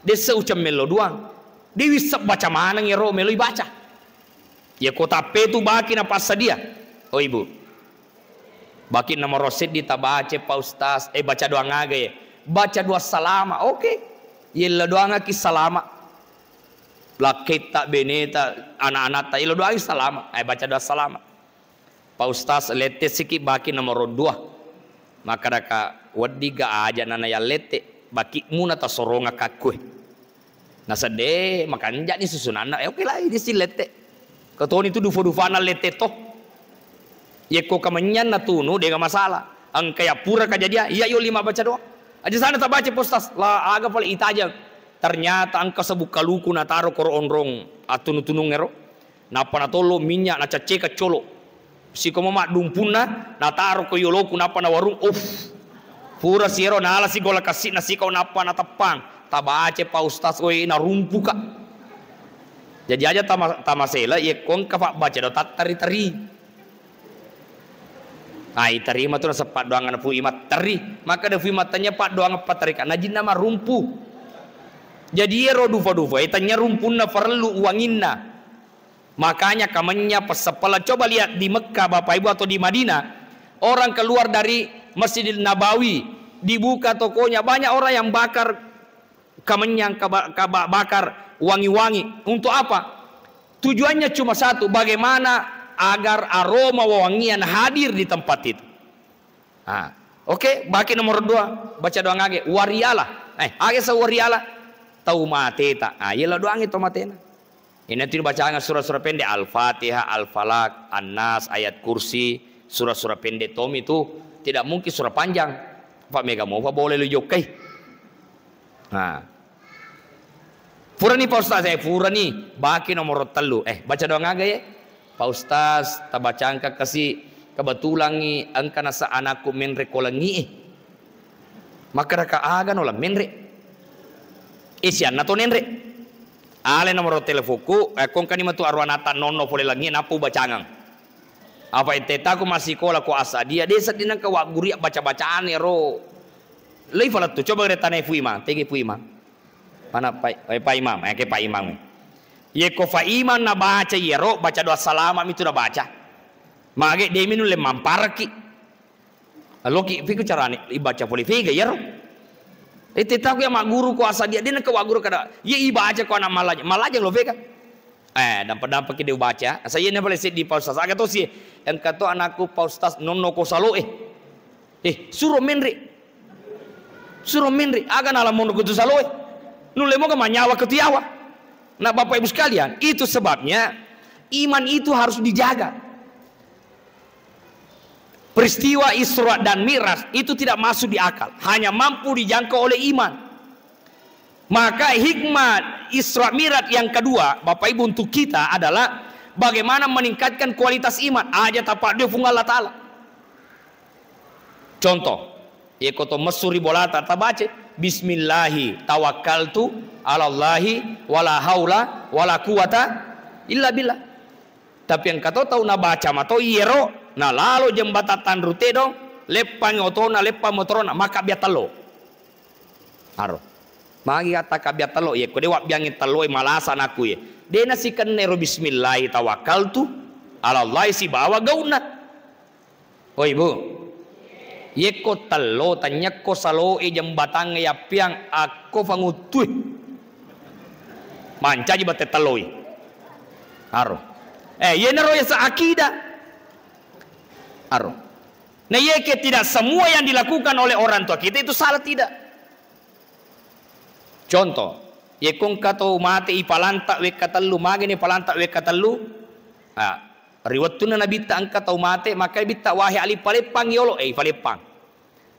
Dessa uceng mello doang. De wisseng baca maneng ero meloi baca. Yekko tappetu baki napassadia. Oh, Ibu. Baki nomoro seddi tabaca, Pak Ustaz. Eh, baca doang aga, ya. Baca doa salama. Oke. Yella doangaki salama. Lakketta, beneta, anak-anakta, yella doangi salama. Eh, baca doa salama. Pak Ustaz, lette siki baki nomoro dua. Makkedaka, "Weddiga aja nana yallette, bakimmu natasoronga kakkue." Nasedde, makanjani susunanna. Eh, oke lah, ini si lette. Ketoni tu dufa-dufana lette to. Yekko kamennyang natunu, dega masalah. Engka ya pura kajadian, iya yoli mabbaca doa. Aja sana tabaca, Pak Ustaz. La, aga pale itajang. Ternyata engka sebuk kaluku nataro koro onrong attunu-tunung ero. Nappa natollo minyak, nacacceka colo. Sikomo maddumpunna, nataro ko yoloku, nappa nawarung. Uff. Pura siero, nala sigola kassi'na sikau, nappa nateppang. Tabaca, Pak Ustaz, oi, narumpuka. Jadi aja tama-, tamasela, yekko engka pabbaca do tattari-tari. Ai, tarima tu naseng paddoangan Fu Imang, teri. Maka de Fu Imang tanya paddoangan patarika, najinna marumpu. Jadi ero dufa-dufa, eh, tanya rumpunna farellu uanginna. Makanya kamenya passappala. Coba lihat di Mekah, Bapak Ibu, atau di Madinah, orang keluar dari Masjidil Nabawi, dibuka tokonya, banyak orang yang bakar kamennyang, kaba-, kaba-, bakar wangi-wangi. Untuk apa? Tujuannya cuma satu, bagaimana agar aroma wewangian hadir di tempat itu. Ah, oke, baki nomor dua, baca doang age, wariala. Eh, age sa wariala? Tau mateta. Ah, yella doangi tau matena. Ini nanti bacaan surah-surah pendek, Al-Fatihah, Al-Falaq, An-Nas, Ayat Kursi, surah-surah pendek tomi tu, tidak mungkin surah panjang. Pak mega mopa boleh lu jokkai. Nah. Furani, Pak Ustaz, eh, furani. Baki nomor tellu. Eh, baca doang aga, ya? Pak Ustaz, tabacangka kasi, kebetulangi engka nasa anakku menre ko langi, eh. Makkedaka aga no la menre. Eh, sianna to nenre. Ale nomor teleponku, eh, kongkani matu arwah nata nonno pole langi, nappa ubacangang. Apa entetaku massikola ko Asadia, de sedding nengka wagguri baca-bacaan ero. Lei falettu, coba gere tanai Fu Imang, tege Fu Imang. Mana Pak, eh, Pak Imam, eh, ke Pak Imam. Yeko Pak Imam nabaca iyaro, baca doa salama mitu nabaca. Mage demi nulle mamparaki. Loki, piku carane, ibaca pole fega iyaro. Eh, tetaku ya magguru ko Asadia, de nengka wagguru kada, ye ibaca ko anak malajeng, malajeng lo fega. Eh, dampa-dampaki de ubaca. Asa iyana pale seddi Pak Ustaz. Aga tosi, engka to anakku Pak Ustaz nonno ko salo, eh. Eh, suro menre. Suro menre. Aga nala monro ko tu salo, eh. Nulle moga manyawa ke tu yawa. Nah, Bapak Ibu sekalian, itu sebabnya iman itu harus dijaga. Peristiwa Isra dan Mi'raj itu tidak masuk di akal, hanya mampu dijangkau oleh iman. Maka hikmah Isra Mi'raj yang kedua, Bapak Ibu, untuk kita adalah bagaimana meningkatkan kualitas iman. Aja tapaddu Puang Allah Ta'ala. Contoh, yeko to messu ri bolata, tabaca, "Bismillahi tawakkaltu alallahi wala haula wala quwata illa billah." Tapi engka to tau nabaca mato iyero, nalalo jembatang Tanru Tedong, leppang otona, leppang motorona, makabbia tello. Aro. Magi kata kabbia tello, yekko de wabbiangi tello e malasa anakku ye. De nasikenne ro bismillahi tawakkaltu alallahi sibawa gaunna. Oh, Ibu. Yekko tello, tanyakko salo e jembatangnge yappiang akko fanguttui. Mancaji bate telloi. Aro. Eh, yenaro yasa akidah. Aro. Nah, yeke tidak semua yang dilakukan oleh orang tua kita itu salah, tidak. Contoh, yekko engka tau mate ipalanta wekka tellu, magani palanta wekka tellu? Ah, ri wettunna Nabitta engka tau mate, maka Nabitta, "Wahe Ali, paleppang yolo." Eh, ipaleppang.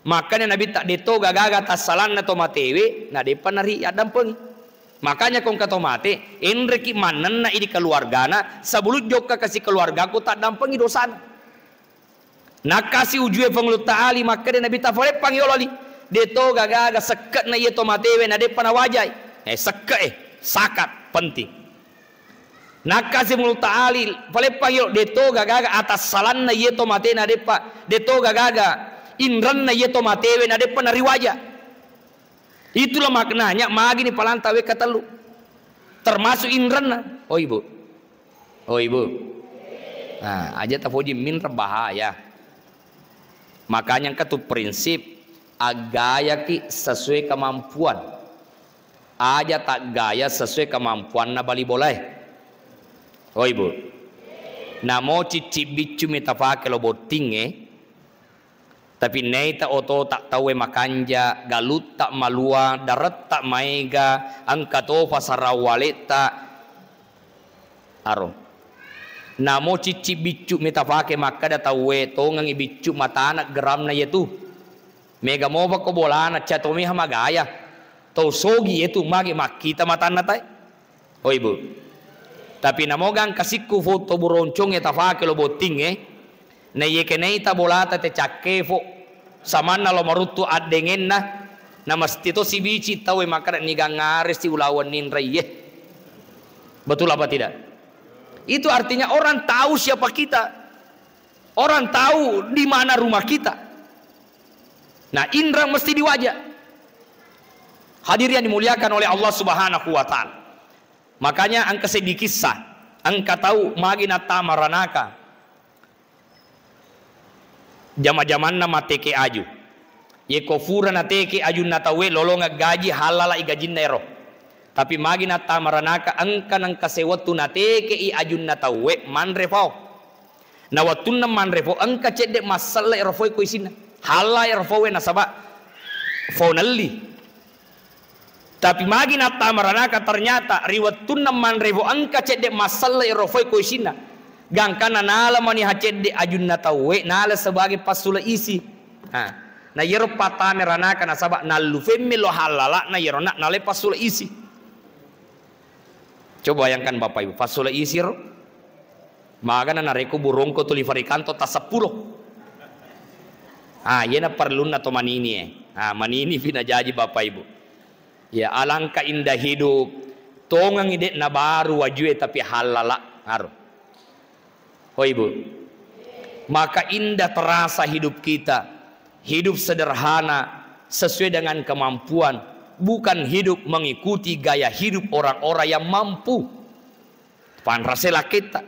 Makanya Nabitta, "Deto gagaga tassalanna to matewe, na depa nari addampengi." Makanya ko engka to mate, enreki mannenna idi keluargana, sebelum jokka kasi keluargaku taddampengi dosana. Nakkasi ujue Puang Allah Ta'ala, makkeda Nabitta, "Faleppang yolo Ali, deto gagaga sekke'na iye to matewe na deppa nawajai." Eh, sekke' e, sakat, penting. Nakkasi Puang Allah Ta'ala, "Faleppang yolo, deto gagaga atassalanna iye to mate na deppa, deto gagaga inrenna iye to matewe na deppa nariwaja." Itulah maknanya magini palanta wekka tellu. Termasuk inrenna. Oh, Ibu. Oh, Ibu. Nah, aja tapoji minreng bahaya. Makanya engka tu prinsip, aggayaki sesuai kemampuan. Aja taggaya sesuai kemampuanna bali bolae. Oi, Bu. Namo cicci biccu mi tafake lo bottingnge, tapi naita otota tauwe makanja, galutta malua, daretta maega, engka tofa sarawaletta. Aro. Namo cicci biccu mi tafake makkeda tauwe, tongengi biccu matana geramna yetu. Mega mopa ko bolana, ca tomiha magaya. Tau sogi yetu magi makkita matanna tae. Oi, Bu. Tapi namoga engka sikku foto buroncongnge tafake lo bottingnge, na iye kenaita bolata te cakkefo, samanna lo maruttu addengenna, na mesti to sibici tauwe makkeda nigang aresi ulaweng ninraiye. Betul apa tidak? Itu artinya orang tahu siapa kita. Orang tahu di mana rumah kita. Nah, indra mesti diwaja. Hadirin yang dimuliakan oleh Allah Subhanahu wa Ta'ala. Makanya engka seddi kisah, engka tau magi nattama ranaka. Jama-jamanna mateke aju. Yeko fura nateke ajunna tauwe, lolongeng gaji, hallalai gajinna ero. Tapi magi nattama ranaka, engka nengka sewettu natekei ajunna tauwe, manre fao. Na wettunna manre fao, engka cedde masselle ero faoe ko isinna. Halla ero faoe nasaba fao nelli. Tapi magi nattama ranaka, ternyata ri wettunna manre fao engka cedde masselle ero faoe ko isinna. Gangkanna nala maniha cedde ajunna tauwe, nala sebagai passule isi. Ha. Na yero pattame ranaka nasaba nallu femme lo hallala na yero na nalai passule isi. Coba bayangkan Bapak Ibu, passule isi ro. Magana narekko burongko tuli farikanto tasseppulo. Ah, iyena perlunna to manini e. Ah, manini pi najaji Bapak Ibu. Ya, alangkah indah hidup. Tongengi de' nabaru wajue tapi hallala. Aro. Oh, Ibu. Maka indah terasa hidup kita. Hidup sederhana, sesuai dengan kemampuan. Bukan hidup mengikuti gaya hidup orang-orang yang mampu. Panrase laketta.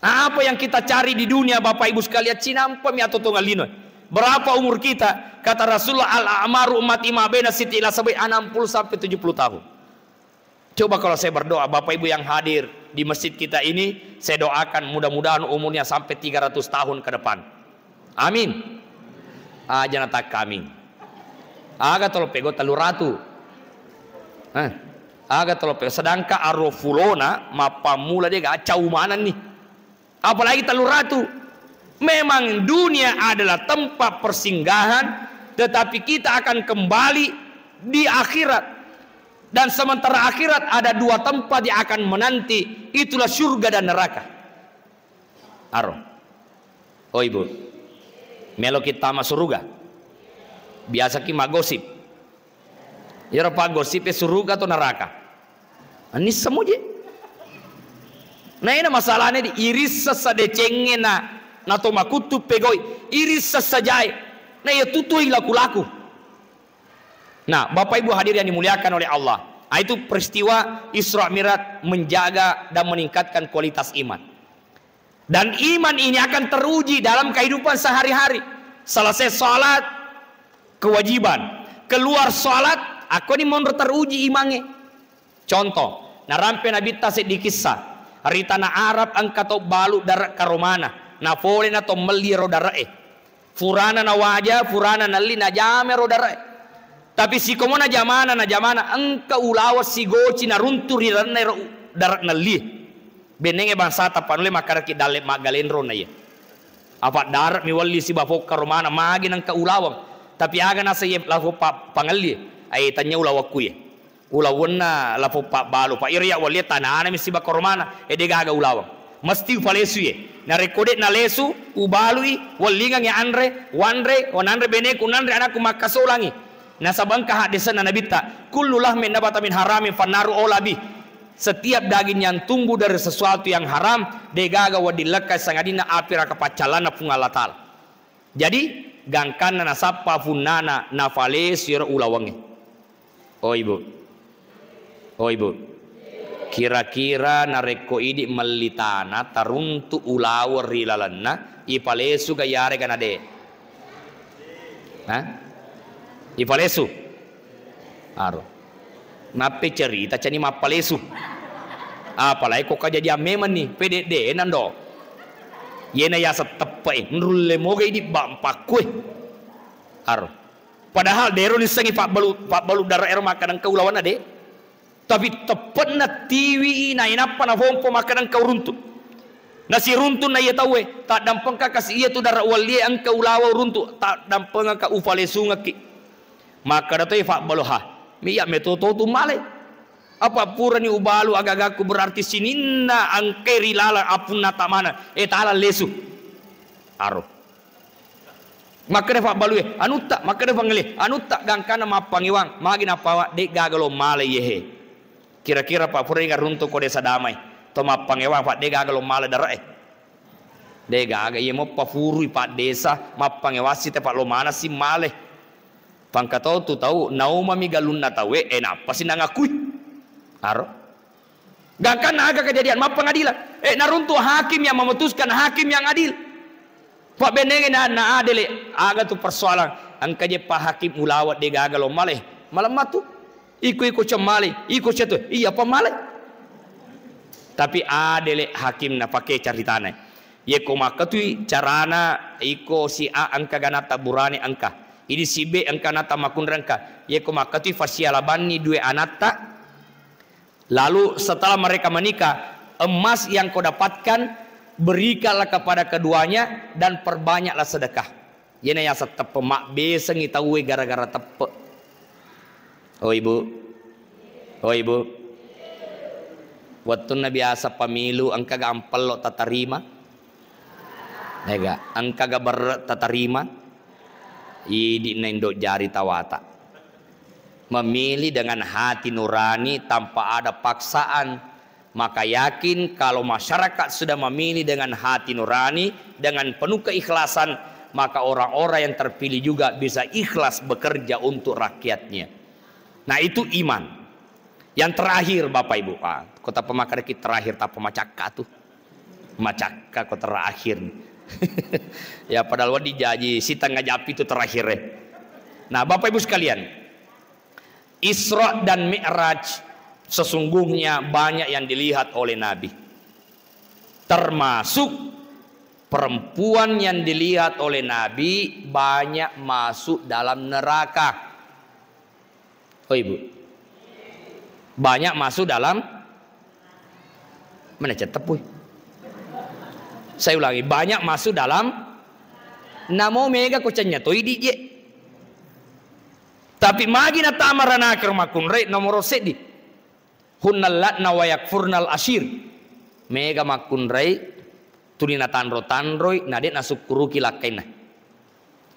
Nah, apa yang kita cari di dunia, Bapak Ibu sekalian, cinampami atau tongalino. Berapa umur kita? Kata Rasulullah, "Al-a'maru ummati ma baina sitti ila sab'i," enam puluh sampai tujuh puluh tahun. Coba kalau saya berdoa, Bapak Ibu yang hadir di masjid kita ini, saya doakan mudah-mudahan umurnya sampai tiga ratus tahun ke depan. Amin. Aja natakka amin. Aga tolo pego tellu ratu. Eh, aga tolo pego. Sedangkan aro fulona mappammula de' ga cau manenni. Apalagi tellu ratu. Memang dunia adalah tempat persinggahan, tetapi kita akan kembali di akhirat. Dan sementara akhirat ada dua tempat yang akan menanti, itulah surga dan neraka. Aro. Oh, Ibu. Melo kita ma suruga. Biasa ki magosip. Iyaro paggosip e suruga atau neraka. Anissa moje. Naina masalahnya di iris sasa decengnge na, na to makuttu pegoi. Iris sasa jae. Na iya tutui laku-laku. Nah, Bapak Ibu hadir yang dimuliakan oleh Allah. Ah, itu peristiwa Isra Mi'raj menjaga dan meningkatkan kualitas iman. Dan iman ini akan teruji dalam kehidupan sehari-hari. Selesai salat, kewajiban. Keluar salat, akkoni monro teruji imangnge. Contoh, narampe Nabitta seddi kissa. Ri tanah Arab engka to balu dare' karomana. Napole na to melli ro dare' e. Furana nawaja, furana nelli, najama ro dare'. Tapi sikomo najamana, najamana, engka ulaweng sigoci naruntu ri lalenna ero dare' nelli. Bennenge bangsata panulle makkaraki dalle maggalenro na iya. Apa dare' mi welli siba fokka romana, magi nengka ulaweng. Tapi aga naseng iya lafo pa-, pangelli, ai tanya ulawekku iya. Ulawenna lafo pabbalu, pa iro ya welli tanana mi siba koromana, e de gaga ulaweng. Mesti upalesu ye. Narekko de nalesu, ubalui, wellingang ya anre, wanre, wananre beneku, nanre anakku makkasolangi. Nasaba engka haddesenna Nabitta, "Kullu lahmin nabata min haramin fannaru aula bih." Setiap daging yang tumbuh dari sesuatu yang haram, de gaga wedding lekkai sangadinna api raka paccallanna Puang Allah Taala. Jadi, gangkanna nasappa punnana nafalesu iyaro ulawengnge. Oh, Ibu. Oh, Ibu. Kira-kira narekko idi melli tana taruntu ulaweng ri lalenna, ipalesu ga iyarega nade? Hah? Ipalesu? Aro. Nappe cerita cani mappalesu. Apalagi ko kajadian memang ni, pededde nando. Yena yaseng teppe, nrulle moga idi bampakkue. Aro. Padahal dero nissengi pabbalu, pabbalu dara ero makkadangka ulawanna de. Tapi teppe'na tiwi nainappa nafompo makkadangka uruntu. Nasiruntunna iya tauwe, taddampengka kasi iya tu dara uwallie engka ulawa uruntu, taddampengka ufalesungekki. Makkada toi fabbalo ha, mi iya meto to tu male. Apa purani ubalu agagakku berarti sininna engkai ri laleng apunna tamana, e talang lesu. Aro. Makkeda fabbalue, "Anutta," makkeda fangele, "Anutta," gangkanna mappangewang, magi nappawa, "De'gaga lo male iyehe." Kira-kira Pak Pura inga runtu ko desa damai, to mappangewang, Pak, de'gaga lo male dare'e. De'gaga, iye moppa furui Pak Desa, mappangewang si tepa lo manasi male. Pangka tau tu tau, naumami galunna tauwe, e nappasi nangakui. Aro. Gangkanna aga kejadian mappengadilan? Eh, naruntu hakim yang memutuskan, hakim yang adil. Pabbenengi na, na adele, aga tu persoalan. Engka je pa hakim ulawa de'gaga lo male. Malam matu. Iko-iko cemmale, iko cetu. Iya pa male. Tapi adele hakim na pake caritana. Yeko makkatui carana iko si A engka ganata burane engka. Ini si B engka nata makunre engka. Yeko makkatui fasialabanni due anatta. Lalu setelah mereka menikah, emas yang kau dapatkan, berikanlah kepada keduanya dan perbanyaklah sedekah. Yena yaseng teppe, mabbesengi tauwe gara-gara teppe. Oh ibu, oh ibu, wettunna biasa pemilu, engka ga ampello tatarima? Ega, engka ga berre tatarima? Idi na indo jari tawata. Memilih dengan hati nurani tanpa ada paksaan, maka yakin kalau masyarakat sudah memilih dengan hati nurani, dengan penuh keikhlasan, maka orang-orang yang terpilih juga bisa ikhlas bekerja untuk rakyatnya. Nah, itu iman. Yang terakhir, Bapak Ibu, ah, kota pemakaraki terakhir, tak pemacakka tuh. Macakka ko terakhir. Ya, padahal wadi jaji sitengah japi itu terakhir, eh. Nah, Bapak Ibu sekalian, Isra dan Mi'raj sesungguhnya banyak yang dilihat oleh Nabi. Termasuk perempuan yang dilihat oleh Nabi banyak masuk dalam neraka. Oh, Ibu. Banyak masuk dalam, mana cettepui? Saya ulangi, banyak masuk dalam, namo mega ko cenya toi dije. Tapi magi natama ranakero makkunrai nomoro seddi. Hunnal la'na wa yakfurnal ashir. Mega makkunrai, tuli natanro-tanroi, na de' nasukkuruki lakkainna.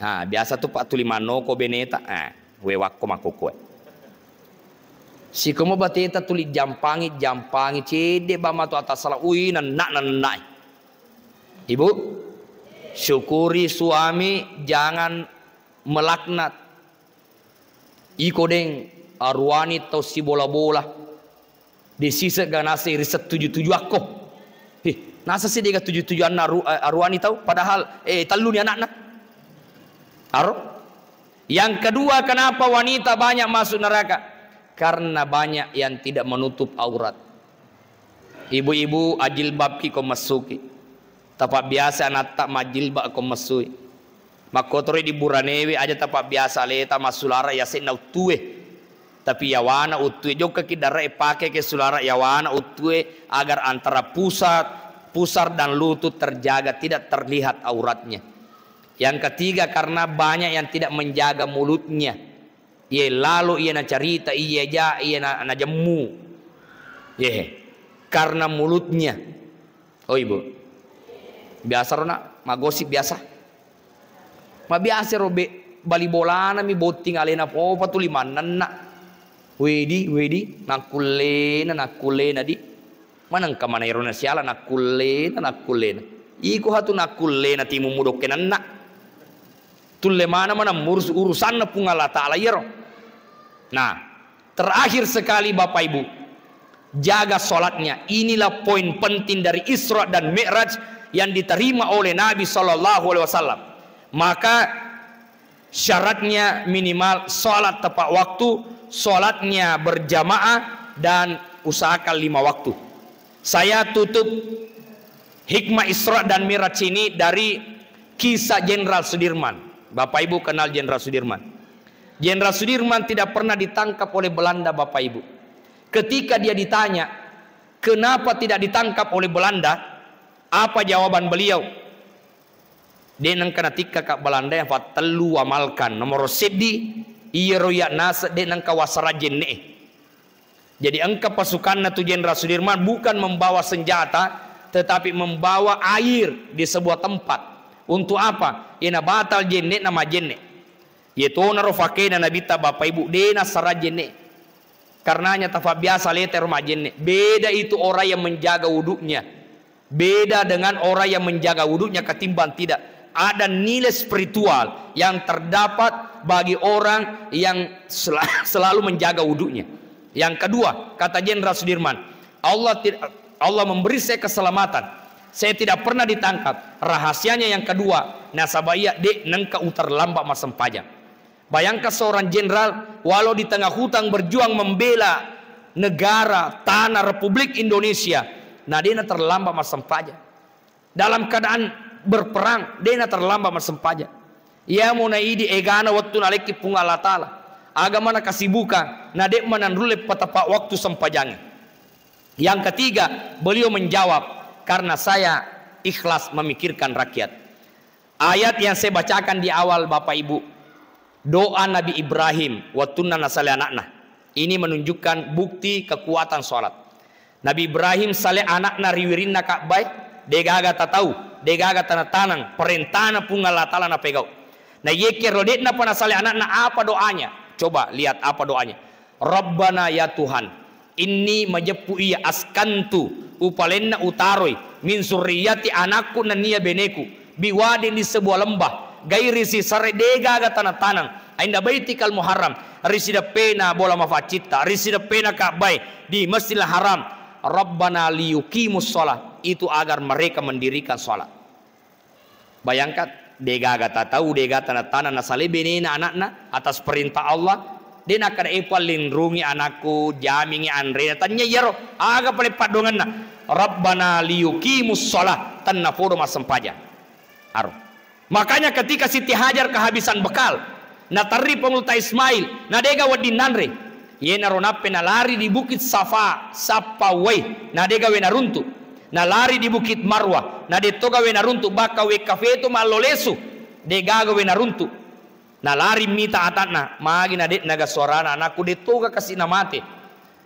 Ha, biasa tu, Pak, tuli mannoko beneta, eh, wewakko makkokkoe. Sikomo bateta tuli jampangi, jampangi, cedde bamma tu atasala, ui, nenna, nenna. Ibu, syukuri suami, jangan melaknat. Iko deng aruani tau sibola-bola. De' siseng ga naseng ri setuju-tujuakko. Hih, naseng si de' ga tuju-tujuanna aru-, eh, aruani tau, padahal, eh, telluni anakna. Aro? Yang kedua, kenapa wanita banyak masuk neraka? Karena banyak yang tidak menutup aurat. Ibu-ibu, ajilbabki ko messuki. Tapabbiasa anatta majilbab ko messui. Makkotoro di buranewe aja tapabbiasa aleta massulara yasenna uttue. Tapi yawana uttue, jokkaki dare'e, pakeke sulara yawana uttue agar antara pusat, pusar dan lutut terjaga, tidak terlihat auratnya. Yang ketiga, karena banyak yang tidak menjaga mulutnya. Iye lalo, iye nacarita, iye ja, iye na-, najemmu. Ye, karena mulutnya. Oh, Ibu. Biasa ro, Nak, magosip biasa. Mabiasa ro be-, bali bolana mi botting alena popa tuli mannenna. Wedi, wedi, nakkullena, nakkullena di. Manengka mana ero nasiala nakkullena, nakkullena. Iko hatu nakkullena timu mudokke nenna. Tulle mana mana murus urusanna Puang Allah Ta'ala iyaro. Nah, terakhir sekali Bapak Ibu. Jaga sholatnya. Inilah poin penting dari Isra dan Mi'raj yang diterima oleh Nabi Shallallahu Alaihi Wasallam. Maka syaratnya minimal sholat tepat waktu, sholatnya berjamaah, dan usahakan lima waktu. Saya tutup hikmah Isra dan Mi'raj ini dari kisah Jenderal Sudirman. Bapak Ibu kenal Jenderal Sudirman? Jenderal Sudirman tidak pernah ditangkap oleh Belanda, Bapak Ibu. Ketika dia ditanya, kenapa tidak ditangkap oleh Belanda, apa jawaban beliau? De' nengka natikkaka Belanda yang fattellu amalkan. Nomor seddi, iyaro iya' naseng de' nengka wasara jenne'e. Jadi engka pasukanna tu Jenderal Sudirman bukan membawa senjata, tetapi membawa air di sebuah tempat. Untuk apa? Iyana batal jenne'na majenne'. Iyatonaro fakena Nabitta, Bapak Ibu, de' nassara jenne'. Karenanya tafabiasa letero majenne'. Beda itu orang yang menjaga wuduknya. Beda dengan orang yang menjaga wuduknya ketimbang tidak. Ada nilai spiritual yang terdapat bagi orang yang sel-, selalu menjaga wuduknya. Yang kedua, kata Jenderal Sudirman, Allah tid-, Allah memberi saya keselamatan. Saya tidak pernah ditangkap. Rahasianya yang kedua, nasaba iya de' nengka uterlambat massempajang. Bayangkan seorang jenderal, walau di tengah hutan berjuang membela negara, tanah Republik Indonesia, na de' naterlambat massempajang. Dalam keadaan berperang, de' naterlambat massempajang. Iyamo naidi egana wettu nalekki Puang Allah Ta'ala. Aga mana kesibukan, na de' mananrulle patapa waktu sempajangnge. Yang ketiga, beliau menjawab, "Karena saya ikhlas memikirkan rakyat." Ayat yang saya bacakan di awal, Bapak Ibu, doa Nabi Ibrahim wettunna nasale anakna. Ini menunjukkan bukti kekuatan sholat. Nabi Ibrahim sale anakna ri wirinna Ka'bae, degaga tatau, degaga taneng-taneng, perintana Puang Allah Ta'ala napegau. Na iyekkero de'napa nasale anakna, apa doanya? Coba lihat apa doanya. "Rabbana, ya Tuhan, inni majeppu iya, askantu, upalenna utaroi, min zurriyyati, anakku nennia beneku, biwadin, di sebuah lembah, gairi zi zar'in, degaga taneng-taneng, inda baitikal muharram, ri sideppena bola mafaccitta, ri sideppena Ka'bae, di Masjidil Haram, Rabbana liyuqimus shalah," itu agar mereka mendirikan sholat. Bayangkan, degaga tatau, degaga taneng-taneng, nasale benena anakna atas perintah Allah, de' nakkeda, "E Puang, linrungi anakku, jamingi anrena." Tania iyaro, aga pale paddoangenna? "Rabbana liyuqimus shalah," tennapodo massempajang. Aro. Makanya ketika Siti Hajar kehabisan bekal, naterri Pangulutta Ismail, na degaga wedding nanre. Iyenaro nappa nalari di Bukit Safa, sappa uwai, na degaga we naruntu. Nalari di Bukit Marwah, na de'togaga we naruntu, bahkan wekka feto mallo lesu, degaga we naruntu. Nalari mita atanna, magi na de'naga suarana, anakku de'toga kasi namate.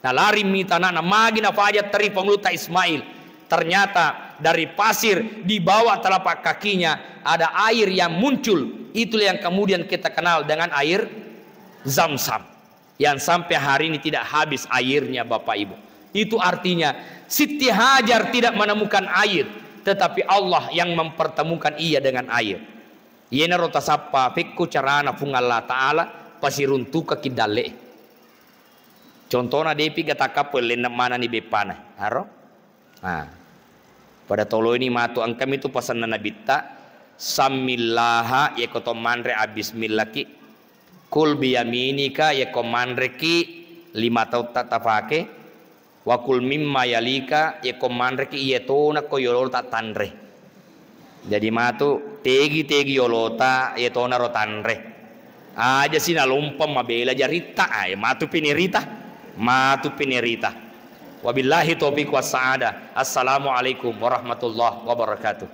Nalari mita anakna, magi nafaja teri Pangulutta Ismail. Ternyata dari pasir di bawah telapak kakinya ada air yang muncul. Itulah yang kemudian kita kenal dengan air Zam-Zam. Yang sampai hari ini tidak habis airnya, Bapak Ibu. Itu artinya, Siti Hajar tidak menemukan air, tetapi Allah yang mempertemukan ia dengan air. Iyenaro tasappa pekko carana Puang Allah Ta'ala pasiruntukaki dalle'e. Contona, depi ga takkappoi, lenne manani beppana. Aro? Nah, pada toloini matu, engkami tu pasenna Nabitta, "Sammillaha," yekko to manre, abbismillaki. "Kul biyaminika," yekko manreki, lima tautta tafake. "Wa kul mimma yalika," yekko manreki, iye tona ko yolota tanre. Jadi matu, tegi-tegi yolota, iye tonaro tanre. Aja si nalompeng mabela jaritta, ah, matu pinirita. Matu pinirita. Wabillahi taufiq wassa'adah. Assalamualaikum warahmatullahi wabarakatuh.